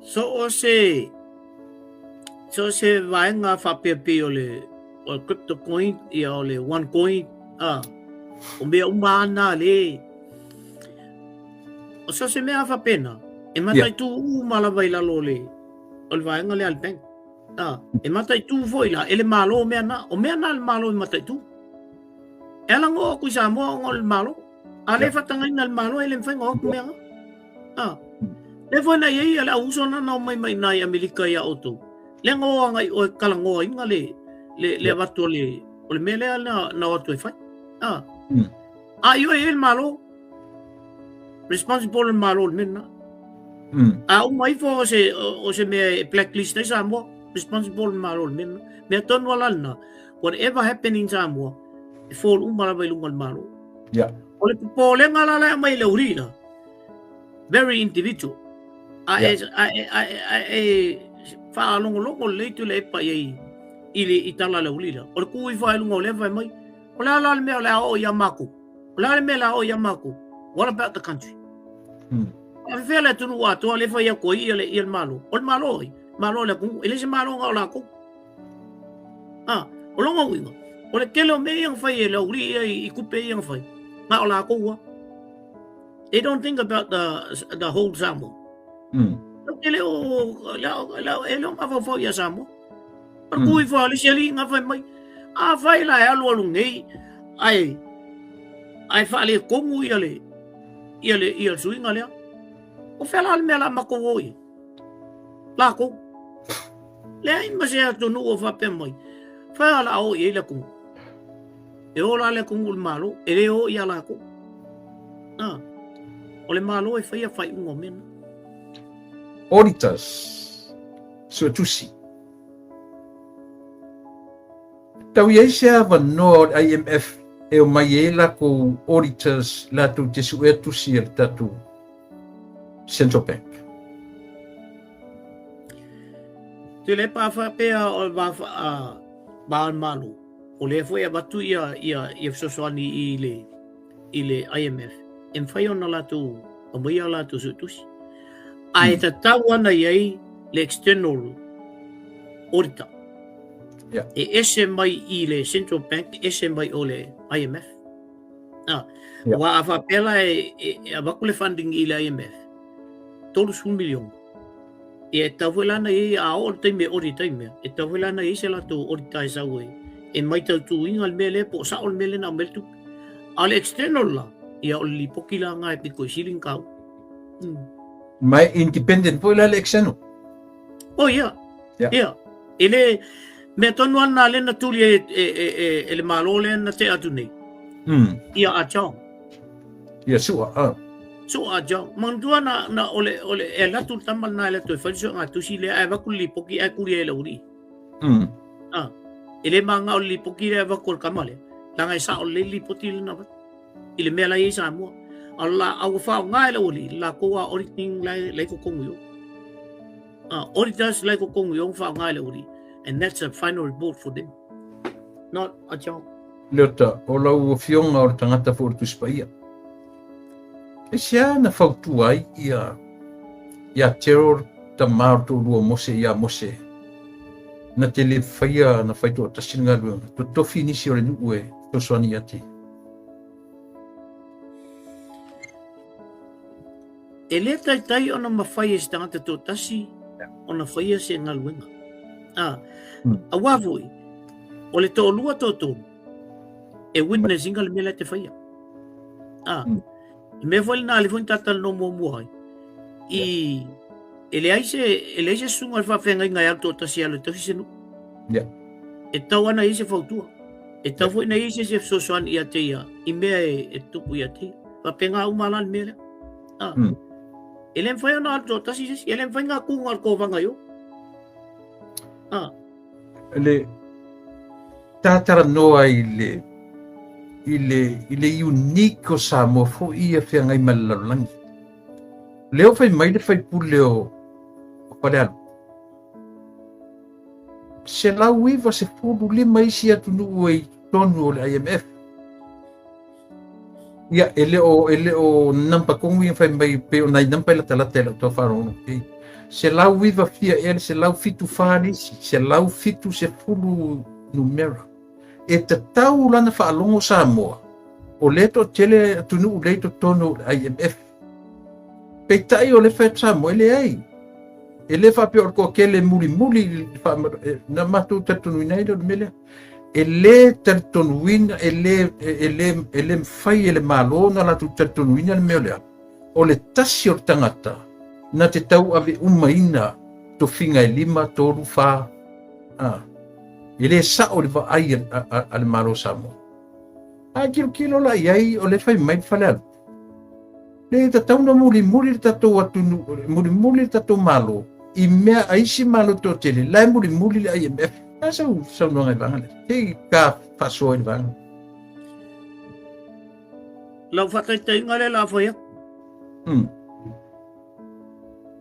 So o se so o se vaega faapea pei o le o le crypto coin ia o le one coin a o mea uma ana le o so se mea faapena e mataitu uma lava i lalo o le o le vaega lea a le bank a e mataitu foi la e le Malo mea na o mea na a le Malo e mataitu e ala ona oo atu i Samoa ona o le Malo. A lē faatagaina e le Malo e le mafai ona o atu mea na. A. Lea foi na i ai le au uso na na omai mai i Amerika ia outou. Lea na o agai i o e talanoaina le avatu o le mea lea na o atu e fai. A. A i o e i ai le Malo. Responsible le Malo i le mea lena. A uma ifo o se mea e blacklist ai Samoa, responsible le Malo i le mea lena. Mea tonu lava la lena, whatever happen in Samoa, e fall uma lava i luga o le Malo. O le popolega la la e aumai e le aualii la, very individual. A e, a e, a e, a e faalogologo lelei Tuilaepa i ai i le i tala a le aualii la. O le tu ifo lava i luga o lea fai mai, o le a la le mea o le a oo ia matou? O le a le mea o le a oo ia matou? What about the country? Faafefea le atunuu atoa lea e fai atu ai ia le Malo? O le Malo ai, Malo o le atunuu, e le se Malo na o latou. Ah, o lona uiga, o le tele o mea ia na fai e le aualii ia i tupe ia na fai, na o latou lava. They don't think about the whole Samoa. E le o, e le o mafaufau ia Samoa. O le tu ifo a le isi alii na fai mai, afai la e alualu nei, ae faaletonu ia le, ia le, ia le suiga lea. O fea la le mea o le a matou o i ai? Latou. Leai ma se atunuu o faapea mai, fai o le a o i ai le atunuu. E o la le atunuu i le Malo, e le o ia latou. Ah, o le Malo e faia faaiuga o mea na. Auditors, Suetusi. Tau i ai se avanoa o le IMF e omai ai latou auditors latou te suea tusi a le tatou Central Bank. Te le pa faapea o le va va o le Malo, o lea foi e avatu ia ia ia fesoasoani i le i le IMF, e mafai ona latou aumaia a latou suetusi. Ae tatau ana i ai le external auditor. E ese mai i le Central Bank, ese mai o le IMF. Ah, aua a faapea la e avatu le funding i le IMF, 30 miliona. Ia e tatau foi la ona i ai, a oo le taimi e audit ai mea, e tatau foi la ona i ai se latou auditor e sau e maitautuina le mea lea po o sao le mea lea na aumai le tupe. A o le external la, ia o le lipoti la lena e pito i sili ona taua. Ma e independent foi la le external? Oh ia, ia. E le, mea tonu lava lena lea na tuli ai e le Malo lea na tea atu nei. Ia Ah Chong. Ia Sua, ah. Sua Ah Chong. Manatua na, na o le, o le, e alu atu le tama lena e alu atu e fai le suega tusi lea, ae avatu le lipoti ae tuli ai e le aualii. Ah, e le manao le lipoti lea e avatu e le tama lea, leaga e sao lelei le lipoti lea na avatu i le mea la e i ai Samoa. A o la, a ua faaaoga e le aualii le latou auditing la e i totonu i o. Auditors la e i totonu i o ma faaaoga e le aualii. And that's a final report for them. Not a job. Leota, o lau afioga o le tagata foi o le Tusi Paia. Aisea na fautua ai ia ia Gerald tama o le toalua o Mose ia Mose na te le faia na fai toatasi le galuega, totofi nisi o le nuu e fesoasoani ia te ia. E le taitai ona mafai e se tagata toatasi ona faia se galuega. A, aua foi, o le toalua toatolu, e witness ina le mea lea e te faia. A, le mea foi lena lea foi na ta talanoa muamua ai, i, e leai se, e leai se susuga o le faafeagaiga e alu toatasi e alu e tausi se nuu. E tatau ana i ai se fautua. E tatau foi ona i ai se isi e fesoasoani ia te ia i mea e tutupu ia te ia. Faapena uma la le mea lea. Ah. E le mafai ona alu toatasi se isi, e le mafai ngā kūnga o le kōwanga i o. Ah. Le tātalanoa i le i le i le unique o Samoa foi ia feagai ma le lalolagi. Lea o fai mai le faipule o Falealupo. 195 isi atunuu e i totonu o le IMF. Ia, e le o, e le o nampa tonu ia fai mai pei o nai nampa e latalata i lau tau faalogologo pei. 109 fia ea le 174 le isi, 170 numera. E tatau la ona faalogo Samoa, o lea e toatele atunuu lea i totonu o le IMF. Peitai o lea e fai atu Samoa, e leai. E le faapea o le toatele mulimuli i le faamalo, na matou talitonuina ai lea o le mea lea. E lē talitonuina, e lē, e lē, e lē mafai e le Malo ona latou talitonuina le mea o le a? O le tasi o le tagata na te tauave umaina tofiga e lima, tolu, fa, a. E lē sa'o i le vaai a, a, a le Malo o Samoa. A tilotilo la i ai o lea e fai mai le Falealupo, le tatau ona mulimuli le tatou atunuu, mulimuli le tatou Malo i mea a isi Malo toatele, la e mulimuli le IMF. A sau saunoaga i le vaega lea. Se i ka faasoa i le vaega. Lau faataitaiga lea la fai atu.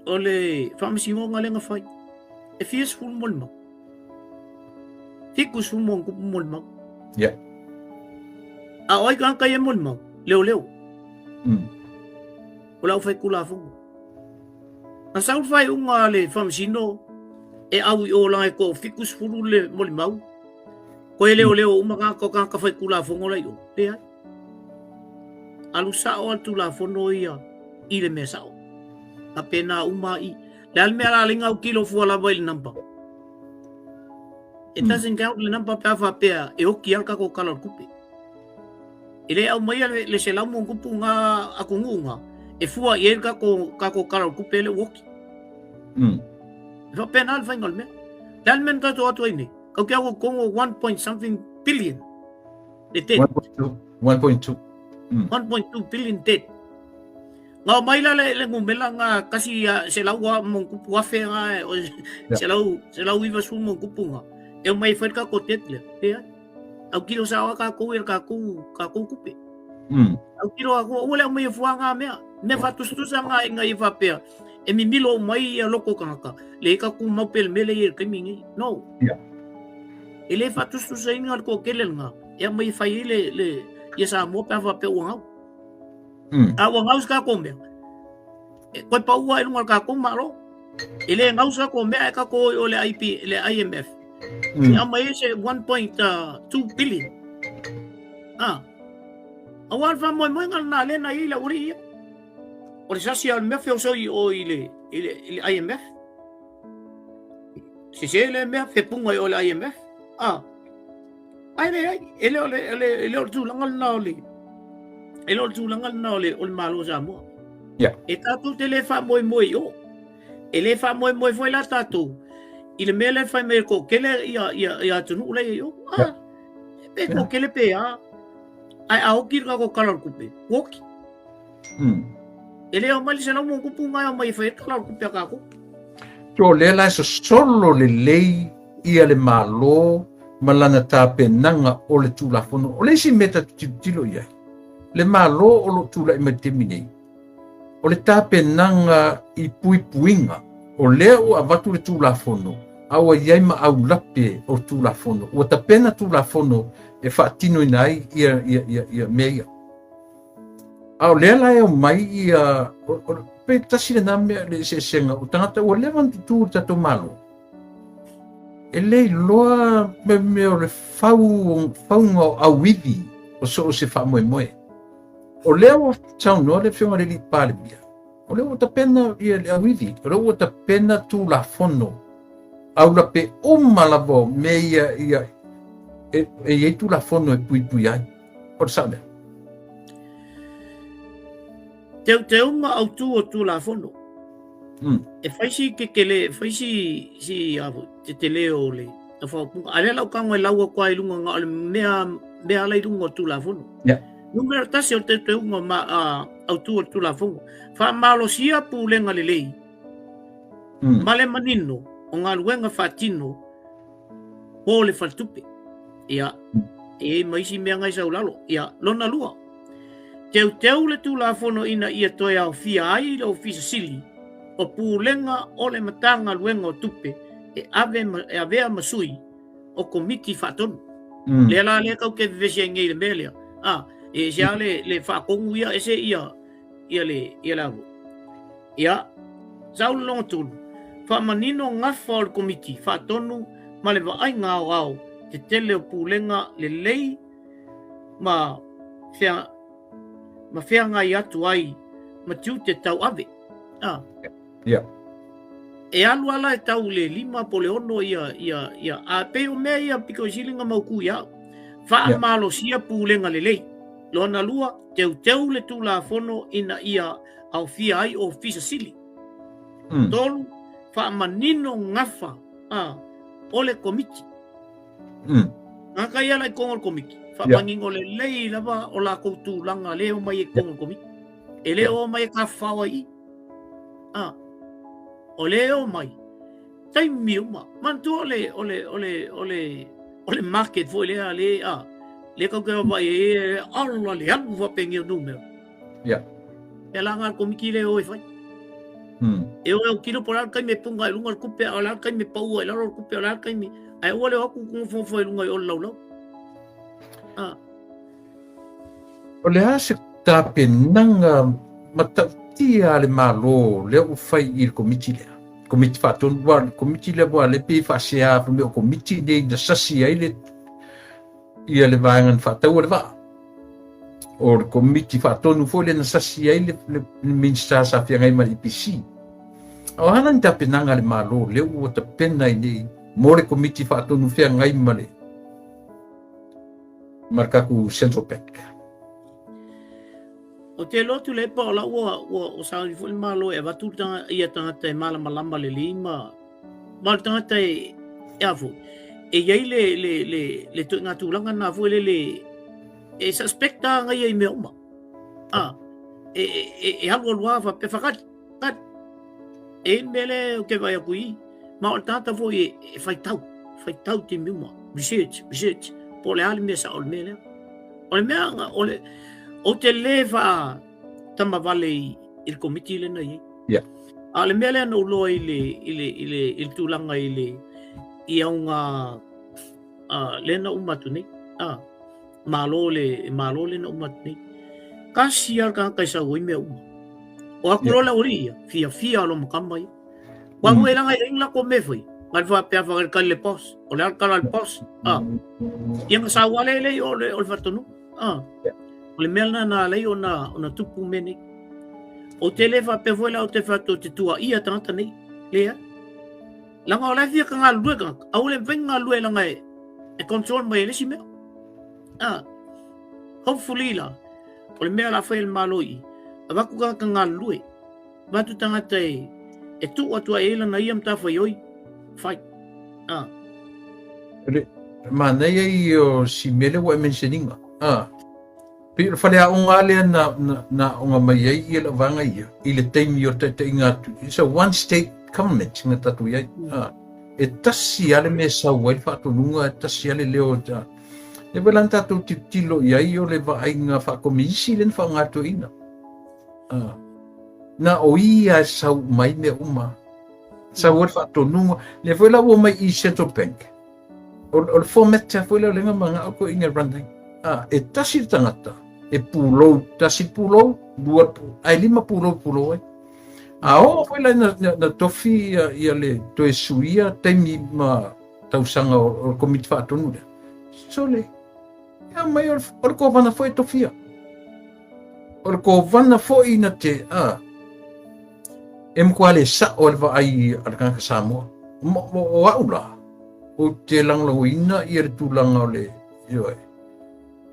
O le faamasinoga lea na fai, e fia sefulu molimau. 70 ma ona tupu molimau. Yeah. A o ai tagata ia e molimau? Leoleo. O le aufaitulafono. Na sau le faaiuga a le faamasino e au i o laga e toa 70 le molimau. Koe leoleo uma tagata o tagata faitulafono la i o. Leai. Alu sao a le tulafono ia i le mea sao. Faapena uma i. Le a le mea la le autilo fua lava i le number. It doesn't count le number pe a faapea e oki lava le tatou Tala o le Tupe. E le aumaia le 100+ ngā atunuu ngā e fua i ai le tatou, tatou Tala o le Tupe lea ua oki. E faapena le faiga o le mea. Le a le mea na tatou atu ai nei? Kau te au kongo 1 point something billion le debt. 1.2. 1.2. 1.2 billion debt. Ngao mai la le, le numela nga kasi a se lau a mo kupu afe nga o se lau se lau iwa su mo kupu nga. E mai fai ka ko tet le. E ai. Au kilo sa ka ko e ka ko ka ko kupe. Au kilo a ko ua le mai fua nga mea. Me fa tu tu sa nga inga i fa pea. E mi milo mai ia loko kangaka. Le ka ku mau pele mele i ke mingi. No. Yeah. E le fa tu tu sa inga ko kele nga. E mai fai le le ia sa mo pe fa pe ua ngau. A ua gausa kākou mea. E koe paua i lunga o le kākou Malo. E le gausa kākou mea e kākou o le IP, le IMF. Se aumai ai se 1.2 billion. Ah. Aua le faamoemoega lena lea na i ai le aualii ia. O le sasi lava o le mea feosoi o i le, i le, i le IMF. Sese le mea fepunga i o le IMF. Ah. Ae leai, e le o le, e le o le tulaga lena o le, e le o le tulaga lena o le, o le Malo o Samoa. Yeah. E tātou te le faamoemoe i o. E le faamoemoe foi la tātou i le mea lea e fai mai e toatele ia, ia, ia atunuu la i o. Ah, Yeah. pe toatele pe a. Ae a oki le tatou Tala o le Tupe, ua oki. E le aumai le 100+ nga e aumai e fai ai le Tala o le Tupe a tātou. So lea la e sosolo lelei ia le Malo ma lana tapenaga o le Tulafono. O le isi mea tatou te tilotilo i ai, le Malo o lo o tulai mai i le taimi nei, o le tapenaga i puipuiga, o lea ua avatu le Tulafono, a ua i ai ma aulape o Tulafono. Ua tapena Tulafono e faatinoina ai ia, ia, ia, ia mea ia. A o lea la e omai ia, pe tasi lena mea le eseesega o tagata ua leva ona tutū i le tatou Malo. E le iloa me mea o le fau, fauga o auivi o so o se faamoemoe. O lea ua saunoa le Afioga i le Alii Palemia, o lea ua tapena ia le auivi, o lea ua tapena Tulafono aulape uma lava o mea ia, ia e, e i ai Tulafono e puipui ai. O le sao lea. Teuteuga autū o Tulafono. E fai si kekele, e fai si, si a, tetele o le whaopunga. A lea lau kango e lau atu ai lunga nga o le mea, mea ala i lunga o Tulafono. Yeah. Numera tasi o le teuteuga ma, a, autū o le Tulafono. Faamalosia pulega lelei. Ma le manino o galuega faatino po le faletupe. Ia, e i ai ma isi mea ngai sau lalo. Ia, lona lua, teuteu le Tulafono ina ia toe aofia ai le Ofisa Sili o Pulega o le Matagaluega o Tupe e ave ma, e avea ma sui o Komiti Faatonu. Lea la lea kau te vevesi ai nei i le mea lea. A, e ese lava le, le faatonu ia, ese ia, ia le, ia le alu. Ia, sau le lona tolu, faamanino gafa o le Komiti Faatonu ma le vaaiga aoao tetele o pulega lelei ma fea, ma feagai atu ai ma tiute tauave. A. Yeah. E alu ala e tau le lima po le ono ia, ia, ia, a pei o mea ia pito i sili na mautu ia au. Faamalosia pulega lelei. Lona lua, teuteu le Tulafono ina ia aofia ai Ofisa Sili. Tolu, faamanino gafa a o le Komiti. Gata ia la i totonu o le Komiti. Faamanino lelei lava o latou tulaga lea e omai ai i totonu o le Komiti. E le o mai e tafafao ai i. A, o lea e omai, taimi uma. Manatua o le, o le, o le, o le, o le market foi lea, le, a, le kau te vaavaai e ala le alu faapeni o numera. E la ngā komiti le o e whai. E o e au kilo po la taimi e punga i lunga le kupe, a o la taimi e paua i lalo le kupe, o la taimi, ai ua le o aku kunga i lunga i o le laulau. A. O le a se tapenaga matautia a le Malo lea ua fai i le Komiti lea? Komiti Faatonu, aua o le Komiti lea ua le pei e faasea fai mai o Komiti nei na sasi ai le ia le vaega na faataua le vaa. O le Komiti Faatonu foi lea na sasi ai le, le, le Minisita sa feagai ma le EPC. A o a la ni tapenaga a le Malo lea ua tapena ai nei mo le Komiti Faatonu feagai ma le ma le tatou Central Bank. O te lotu le pa o la ua ua o sauni foi le Malo e avatu le ia tagata e malamalama lelei ma ma le tagata e e a foi e iai le le le le toʻiga tulaga na foi le le e suspect a ngai i mea uma. A e e e alu alu a faapea whakati kati e i mea le o te vai aku i Ma o le tagata foi e, e faitau, faitau taimi uma, research, research, po o le a le mea sao o le mea lea. O le mea, o le, ou te le faa tamavale i, i le komiti lea na i ai. A o le mea lea na ou loa i le, i le, i le, i le tulaga i le, i auga, uh, lea na uma atu nei. Ah, malo le, malo le na uma atu nei. Kasi a le tagata i sau ai mea uma. O aku loa le aualii ia, fiafia lo makama ia. Ua mm. langa i la ko me foi. Ngai fa pea fa kali le boss. O le kala le boss. Ah. Ia nga sa wale le o le o le fatonu. Ah. O le mea na na lei o na o na tupu me nei. O te le fa pe foi la o te fa to te tua ia tangata nei. Le Langa o la fia ka ngā lue ka. Au le mfai ngā lue langa e e control mai e le si mea. Ah. Hopefully la. O le mea la fai le malo i. Avaku ka ka ngā lue. Vatu tagata e, e tuu atu ai e lana ia matafaioi, fai. Ah. Le, manaia i o si mele ua e mentioninga. Ah. Pei o le faleaoga lea na, na, na aoga mai ai ia lau vaega ia, i le taimi o le taitaiga atu. It's a one state government na tatou i ai. Ah. E tasi lava le mea e sau ai le faatonuga, e tasi lava le leo. A. E wela na tatou tilotilo i ai o le vaaiga faakominisi lea na faaaoga Ah. Na o ia e sau mai mea uma. Sau ai le faatonuga. Lea foi la ua mai i Central Bank. O, o le format tea foi lea o lenga mangao ko inga run ai. Ah, e tasi le tagata, e pulou, tasi pulou, lua, ai lima pulou pulou ai. A oo foi la na, na, na tofi ia, ia le toe suia taimi ma tausaga o, o le komiti faatonu lea. Sole, ia mai o le, o le kovana foi e tofia. O le kovana foi na te, a, e matua le sa'o le vaai a le tagata Samoa. O au la, ou te lagolagoina ia le tulaga o le, ioe,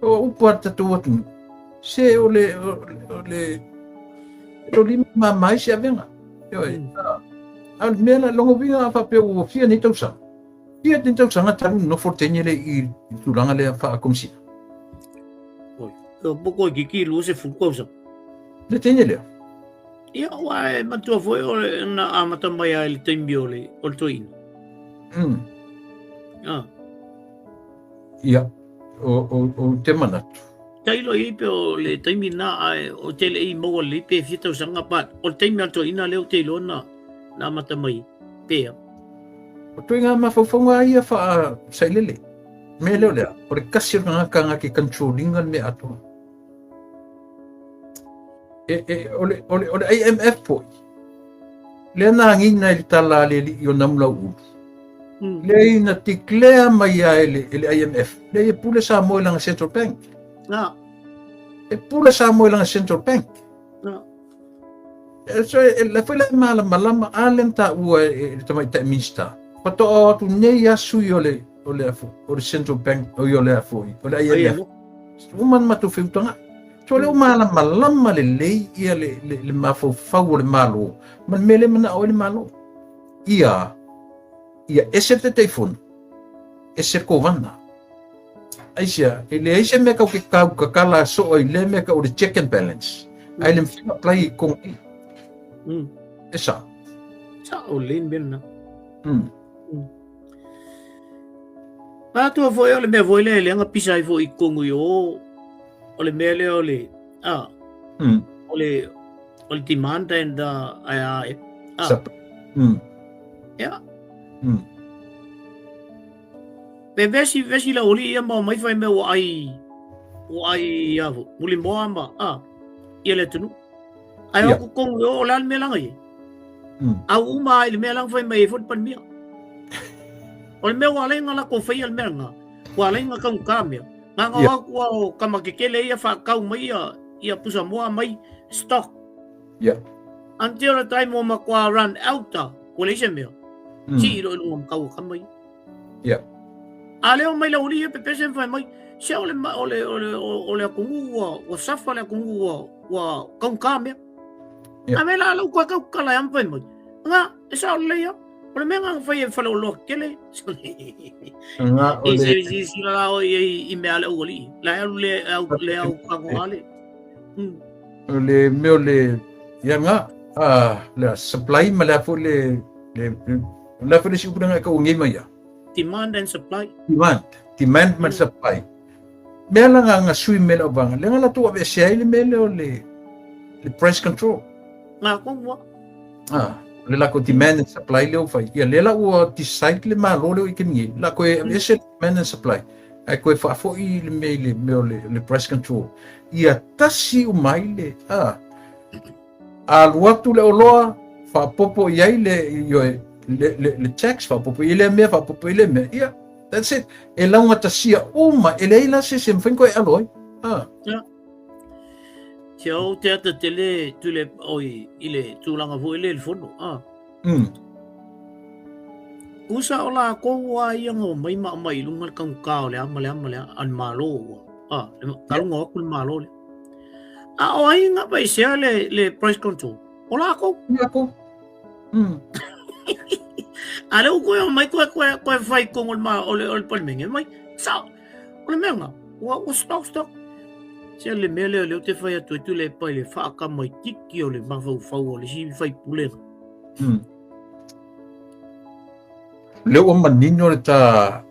o upu a le tatou atunuu, se o le, o le, o lima mama ai se avega. Ioe, a, a o le mea la, lona uiga a faapea ua fia nei tausaga, Fia nei tausaga talu nofo le teine lea i le tulaga lea faa-Komisina? Oi, e poko i kiki 20 tausaga. Le teine lea? Ia, ua e matua foi o le, na amata mai ai le taimi o le, o le toeaina. Ah. Ia, o, o, o te manatu. Tailo i pe o le taimi na ai, o te le i maua le pe fia tausaga, but o le taimi a le toeaina lea o te iloa na, na amata mai pea. O toi ngā mafaufauga ia wha sailele. Mea leo lea, o le kasi o le ngaka ngā ke controllinga le mea atoa. E, e, o le, o le, o le IMF foi, lea na agina i le tala a le alii o Namulau'ulu. Lea ina declare mai a e le, e le IMF, lea e pule Samoa i lana Central Bank. E pule Samoa i lana Central Bank. So e le foi le malamalama a le taua e le tamaitai Minista. Faatoa o atu nei a sui o le o le o le Central Bank o le afo o le IMF. Uma na matou feutaga. So le o malamalama lelei ia le le, le mafaufau o le Malo ma le mea le manao ai le Malo. Ia ia ese le Taitaifono, ese le Kovana. Aisia, e leai se mea kau ke kau kakala so'o i lea mea kau le check and balance. Ai le mawhai na apply i konga i. E sa. Sa o le mea na. Atua foi o le mea foi lea e leaga pisa ai foi i kongu i o, o le mea lea o le, a, o le, o le demand and, ai a, a. Supply. Ia. Pe vesi vesi la oli ia ma mai fai mea ua ai ua ai ia fo muli moa ma a ia le tunu ai o ku kong o la me langa ye au uma ai le mea langa fai mai fo pan mia o le mea ua lenga la ko fai al mea nga ua lenga ka ka mea nga nga o ku o kama ke kele ia fa kau mai ia ia pusa moa mai stock. Until the time o ma kwa run out ta ko le se mea. Ti ro lunga kau ka mai. A leo mai la uli e pepese fai mai. Se o le o le o le o le akungu ua ua safa le akungu ua ua kaunga mea. A me la lau kwa kau kala am fai mai. Nga e sa o le ia. O le mea nga fai e fale o loa kele. Nga o le si si si la o i i mea le uli. La au le au le au ka ko ale. O le mea o le ia nga a le supply ma le afo le le le afo le si upuna ka ungi mai ia. Demand and supply. Demand, demand ma supply. Mea la nga nga sui mea la vanga. Le nga la tu ave se ai le mea le o le le price control. Nga ko wa. Ah, le la ko demand and supply le o fai. Ia le la ua decide le malo le o i ke ngi. La ko e ave se demand and supply. Ai koe faafoi le mea i le mea o le, le price control. Ia tasi uma ai le, a, alu atu le oloa, faapopo i ai le, ioe, le, le, le tax, faapopo i lea mea, faapopo i lea mea. Ia, that's it. E laugatasia uma, e leai la se se mawhai koe alo ai. A. Ia. Te au te ata tele tule oi i le tūlanga foi le le fono. A. Usa o la ko ua ia ngo mai ma mai lunga le kaungka o le ama le ama le a le malo ua. A, le kalunga o ku le malo le. A o ai nga pai sea le le price control. O la ko. Ia ko. A le uko o mai koe koe koe fai kongo le ma o le o le palimenge mai. Sa o le mea nga. Ua ua stock stock. Se le mea lea leo te fai atu e tu le pai le whaaka mai tiki o le mafaufau o le si fai pulega. Le ua manino le ta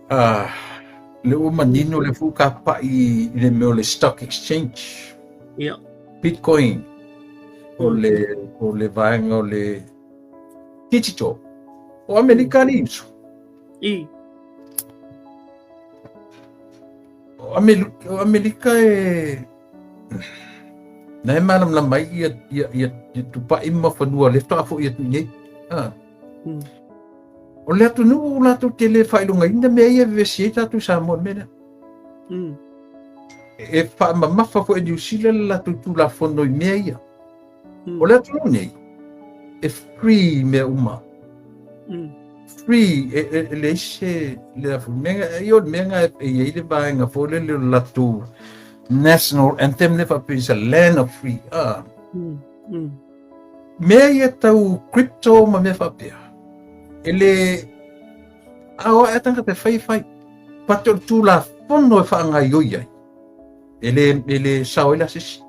le ua manino le fu ka pa'i i le mea o le stock exchange. Ia. Bitcoin o le o le vaega o le digital. O Amerika le uso. I. O Amerika, o Amerika e na e malamalama ai ia ia ia ia tupa'i ma fanua le faatoa fo'i atu i nei. Ah. O le atunuu latou te le faailogaina mea ia e vevesi ai tatou i Samoa i le mea lea. E faamamafa foi e Niu Sila le latou Tulafono i mea ia. O le atunuu nei, e free mea uma. Free, e, e, e leai se, le afu, mea, ia o le mea nga e i ai le vaega foi lele o le latou national anthem le faapea is a land of free. Ah. Mea ia tau crypto ma mea faapea. E le, a o ae tangata e fai e fai. But o le Tulafono e faagaioi ai, e le, e le sao ai la se isi.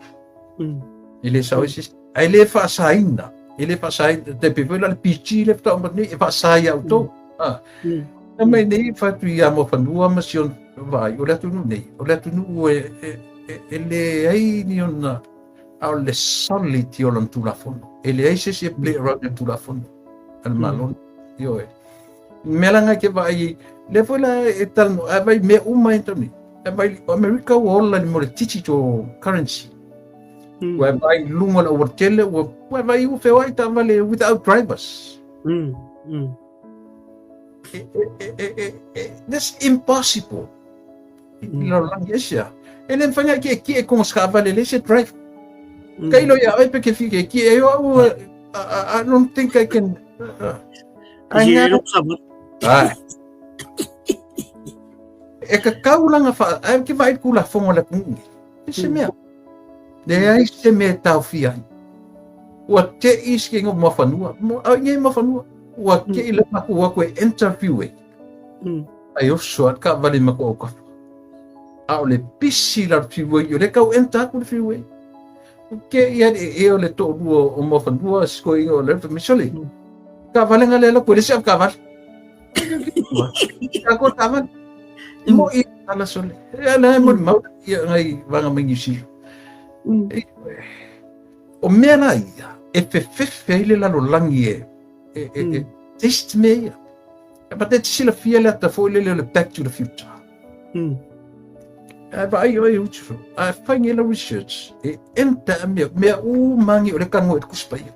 E le sao ai se isi. Ae le faasaina, e le faasaina, te pe foi la le PG le faatoa amata nei, e faasa ia outou. Ah. Na mai nei fatu ia Muafanua ma si ona vaai, o le atunuu nei, o le atunuu e, e, e, e leai ni ona, a o le solid o lona Tulafono. E leai se isi e play around i le Tulafono a le Malo. Ioe. Mea la ngai ke vaai, lea foi la e talanoa, a vai mea uma e tau nei. A vai, o Amerika ua ola i le mea o le digital currency. Ua e vaai i luga o le aualatele, ua, ua e vaai ua feoai taavale without drivers. E, e, e, e, e, that's impossible. I lalolagi asia. E le mawhai ngai ki e ki e konga se kaavale le se drive. Ka ilo ia oe pe ke fi ke ki e o au. I don't think I can... I know. Ai. E ka kaulanga wha... Ai, ki vai kula fongo le kungi. E se mea. Leai se mea e taofia ai. Ua te i se ngo mafanua. Mo au ngai mafanua. Ua te i le maku ua koe interview e. Ai oso at ka vale ma ko ka. A o le pisi la freeway o le kau enter aku le freeway. Ke ia e o le to lua o mafanua sko i o le misole. Ka vale ngale la ko le se ka vale. Ka ko ka vale. Mo i ala sole. E na mo mau ia ngai vanga mai New Zealand. O mea la ia, e fefefe ai le lalolagi e test mea ia. E pa te silafia le ata foi lele o le Back to the Future. Ae vaai oe utu, ae fai nge la research, e enter a mea, mea umangi o le kango e te kusipaia.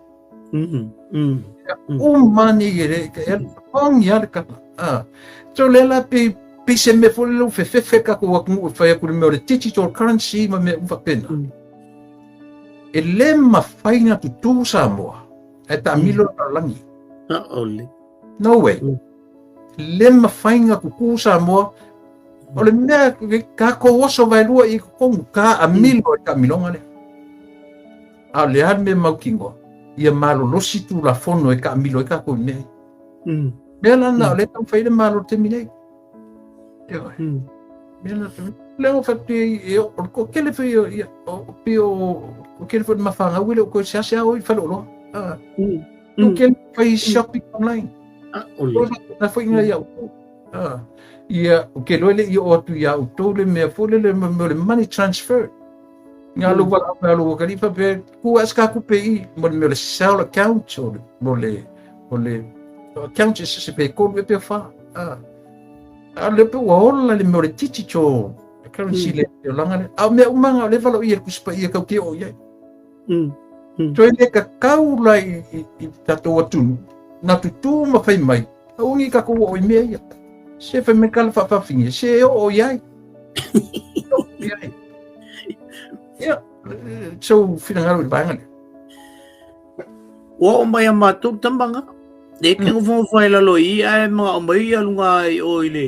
Uma ni e le, e hongi a le kaka. Ah. So le la pe, pe se mea foi lele u fefefe kako atunuu e fai atu le mea o le digital currency ma mea uma faapena. E le mafai ona tutū Samoa ae taamilo le lalolagi. Aole. No way. Le mafai ona tutū Samoa o le mea kākou oso vaelua i totonu ka amilo e taamiloga lea. A o le a le mea mautinoa, ia malolosi Tulafono e taamilo ai kākou i mea ia. Mea la na o lea e taumafai ai le Malo i le taimi nei. Ioe. Mea la lea ua faapea e o le toatele foi o ia o pei o o kele foi le mafanau e le o toe seasea o i faleoloa. Ah. O kele fai shopping online. Ah, ole. Na foi nga ia outou. Ah. Ia, o ke loa le i o atu ia outou le mea foi le le le money transfer. Nga lo wala me lo kali fa pe ku as ka ku pe i mo le mea o le cell account o le mo le o le account se se pe ko pe fa. Ah. A le pe ua ola le mea o le digital currency le o langa le. A mea umanga o le valo i e kusipa i e kau ke o i ai. Toe le ka kau la i tatou atunu, na tutū ma fai mai, au ngi ka kou o i mea ia. Se fai mai kala whawhawhingi, se o o iai. O iai. Ia, so whirangaro i vaenga le. Ua o mai a mātou tamanga, e ke ngofo whai lalo i ae mga o mai ia lunga i o i le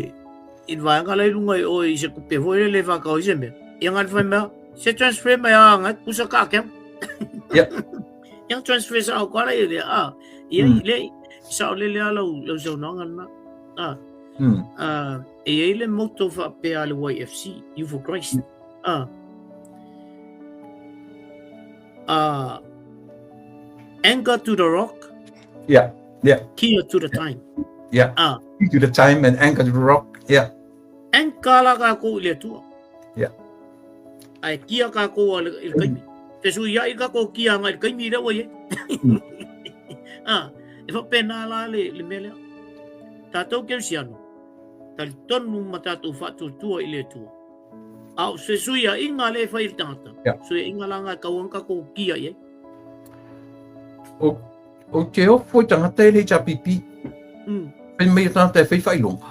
i le vaenga la i lunga i o i se kupe foi le le whakao i se mea. Ia ngā whai mea, se transfer mai a ngai pusa ka ake. Ia. Ia transfer sa au kala i le a. Ia i le sa o le le ala lau saunoaga lena. A. A e i ai le motto faapea a le YFC, Youth for Christ. A. A anchor to the rock. Yeah. Yeah. Key to the time. Yeah. A. Key to the time and anchor to the rock. Yeah. Anchor la kākou i le Atua. Yeah. Ae kia kākou a le i le kaimi. Te sui ai kākou kia anga i le kaimi i lea ua i ai. A, e faapena la le mea lea. Tātou Kerisiano, talitonu ma tātou faatuatua i le Atua. A o se suiaiga lea e fai i le tagata, Yeah. suiaiga la nga e kau ana kākou kia i ai. O, o te ofo i tangata e le HRPP. Fai mai e tangata e fai whailonga.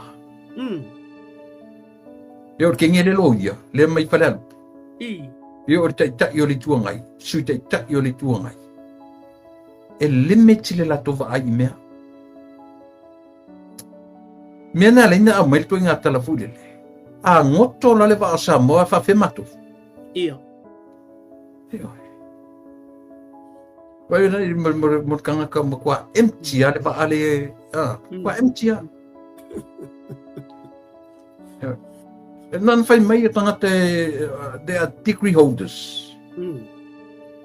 E o le kenge le loia, le mai whalealupe. E o le taitai o le itu agai, sui taitai o le itu agai. E limit le latou vaai i mea. Mea na ala ai na aumai le ituaiga tala foi lele. A goto la le vaa o Samoa e faafefea matou. Ia. Ioe. Vai na i mo mo mo tangata matua empty a le vaa le a, matua empty a. E nana whai mai e tangata e, they are degree holders.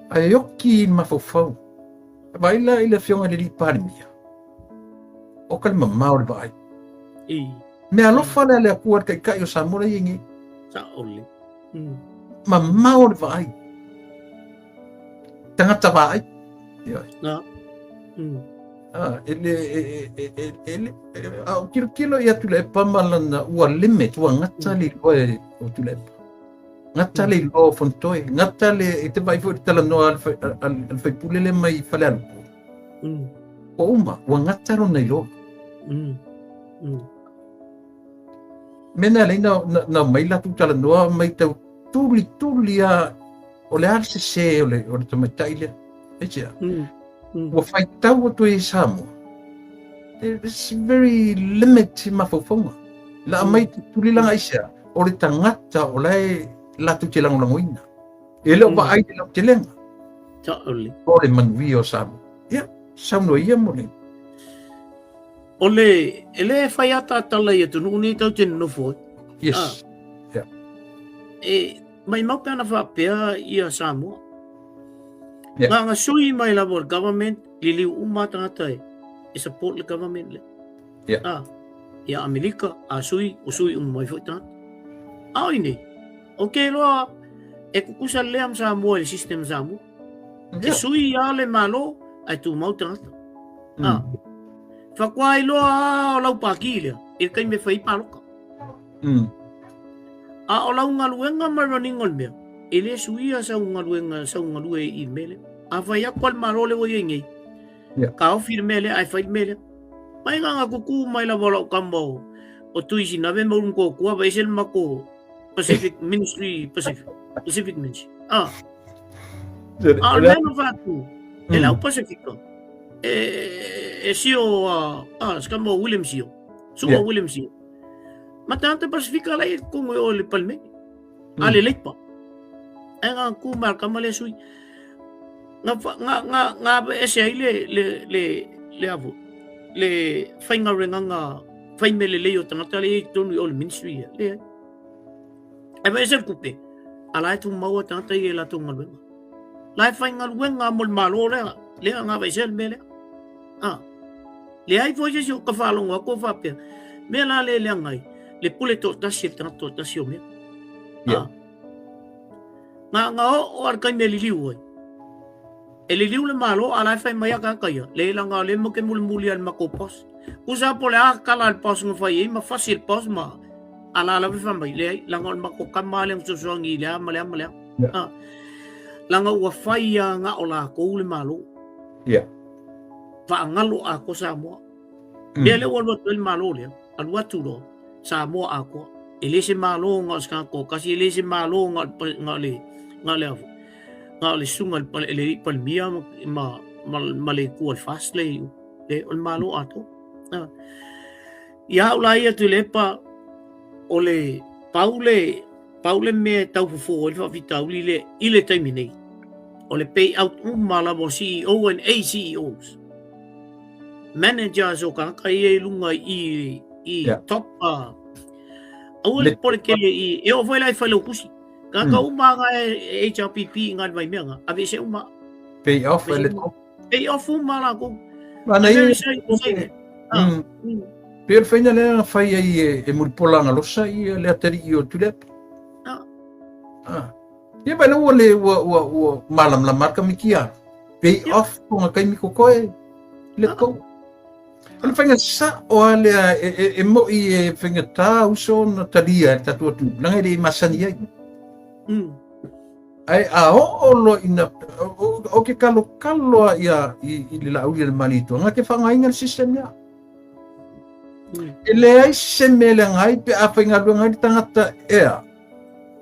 Ae oki i mafaufau. Vai la i le afioga i le alii Palemia. O ka le mamao le vaai. I. Mea alofa lea le Atua le taitai o Samoa la i ai nei. Saole. Mamao le vaai. Tagata vaai. Ioe. Na. Ah, e le, e, e, e, e, le, a o tilotilo ia Tuilaepa ma lana ua limit, ua gata le iloa e o Tuilaepa. Gata le iloa o Fonotoe, gata le, e te vaai foi i le talanoa a le a le faipule lea mai Falealupo. Ua uma, ua gata lona iloa. Mea na ala ai na, na, na aumai latou talanoa mai tau tulituli a o le a le sesē o le, o le tamaitai lea. Aisea? Ua faitau atu ai i Samoa, it's very limit mafaufauga. La aumai tulilaga aisea, o le tagata o la e latou te lagolagoina. E le o vaai i le lautelega. Totally. O le manuia o Samoa. Ia, saunoa ia mo le... O le, e le fai ataatala i atunuu nei tatou te nonofo ai. Yes. Ah. Yeah. E, maimau pe ana faapea ia Samoa. Yeah. Nga nga sui mai lava o le government, liliu uma tagata e, e support le government le. Yeah. Ah, ia Amerika, a sui, o sui uma mai foi tagata. A oi nei, o ke loa, e kukusa lea ma Samoa i le system Samoa. Yeah. E sui a le malo, ai tu mau tagata. Ah. Whakuai loa o lau pākī lea, i le taimi e whai pāloka. A o lau galuega ma le running o le mea, e le suia sau galuega, sau galue i le mea lea. A fai atu a le Malo lea ua i ai nei, yeah. Taofi le mea lea ae fai le mea lea. Mai ngā kuku mai lava o lau kama o, o Tui Sinave ma Ulu Kōkua, vai ese le mako Pacific Ministry, Pacific, Pacific Ministry. Ah. A o le mea na whātu, e lau Pasifika, e, e sio, ah, ah, se kama o William Sio, Sua yeah. William Sio. Ma tagata Pasifika la e kongo i o le palimene. A le leipa. Ai ngā ku ma kama le sui. Nga nga nga nga ese ai le le le le avu. Le whainga renganga whai me le lei o tangata le i tonu i o le ministry ia. Le ai. Ai vai ese kupe. A la e tu maua tangata i e la tonga luenga. La e whainga luenga mo le malo lea. Lea ngā vai se le mea lea. Ah. Leai foi se isi o ka faalogo atu o faapea, mea la le leaga ai, le pule toatasi e le tagata toatasi o mea. Yeah. Ah. Nga, nga o, o ar kai me liliu ai. E liliu le malo, a la e whai mai a kaka ia. Le langa le mo ke muli muli al mako pos. Kusa po le a kala al pos nga whai ei, ma fasi al pos ma a la la wha mai. Le ai, langa o le mako kama le ngsusuangi le a ma le a ma le a. Yeah. Ah. Langa ua whai a nga o la kou le malo. Yeah. Faagalo atoa Samoa. Mea lea ua alu atu ai le Malo lea, alu atu loa, Samoa atoa. E le se Malo na o se tagata toatasi, e le se Malo na o le, na o le, na o le susuga i le alii Palemia ma, ma, ma le itu o le FAST lea i o. Le, o le Malo atoa. Ia au la ia Tuilaepa, o le pau le, pau le mea e tau fofo ai le faafitauli lea i le taimi nei, o le pay out uma lava o CEO and ACEOs. Managers o kānaka ia i lunga i, i Yeah. top uh, aua le pole tele i, e o foi la i Failautusi. Kānaka uma nga e HRPP i ngā mai mea nga, ave se uma. Pay off e le top. Pay off uma la kou. Ana ia, Very sorry to say that. Ah, Pe o le whaina lea na whai ai e, e Mulipola Galosa i le atalii o Tuilaepa. Ah. Ah. Ia mai ua le ua ua ua malamlama ka mikia. Pay Ia. off ko nga kaimi ko koe. Let Ah. go. O le whainga sa o a lea e, e, e moi e whainga tā uso na talia e tatu atu. Langa e le i masani ai. Ae a oo loa ina, o, o ke kalokalo a ia i, i le lauli a le Malietoa, nga ke whangainga le system lea. E leai se mea leaga ai pe a faigaluega ai le tagata ea,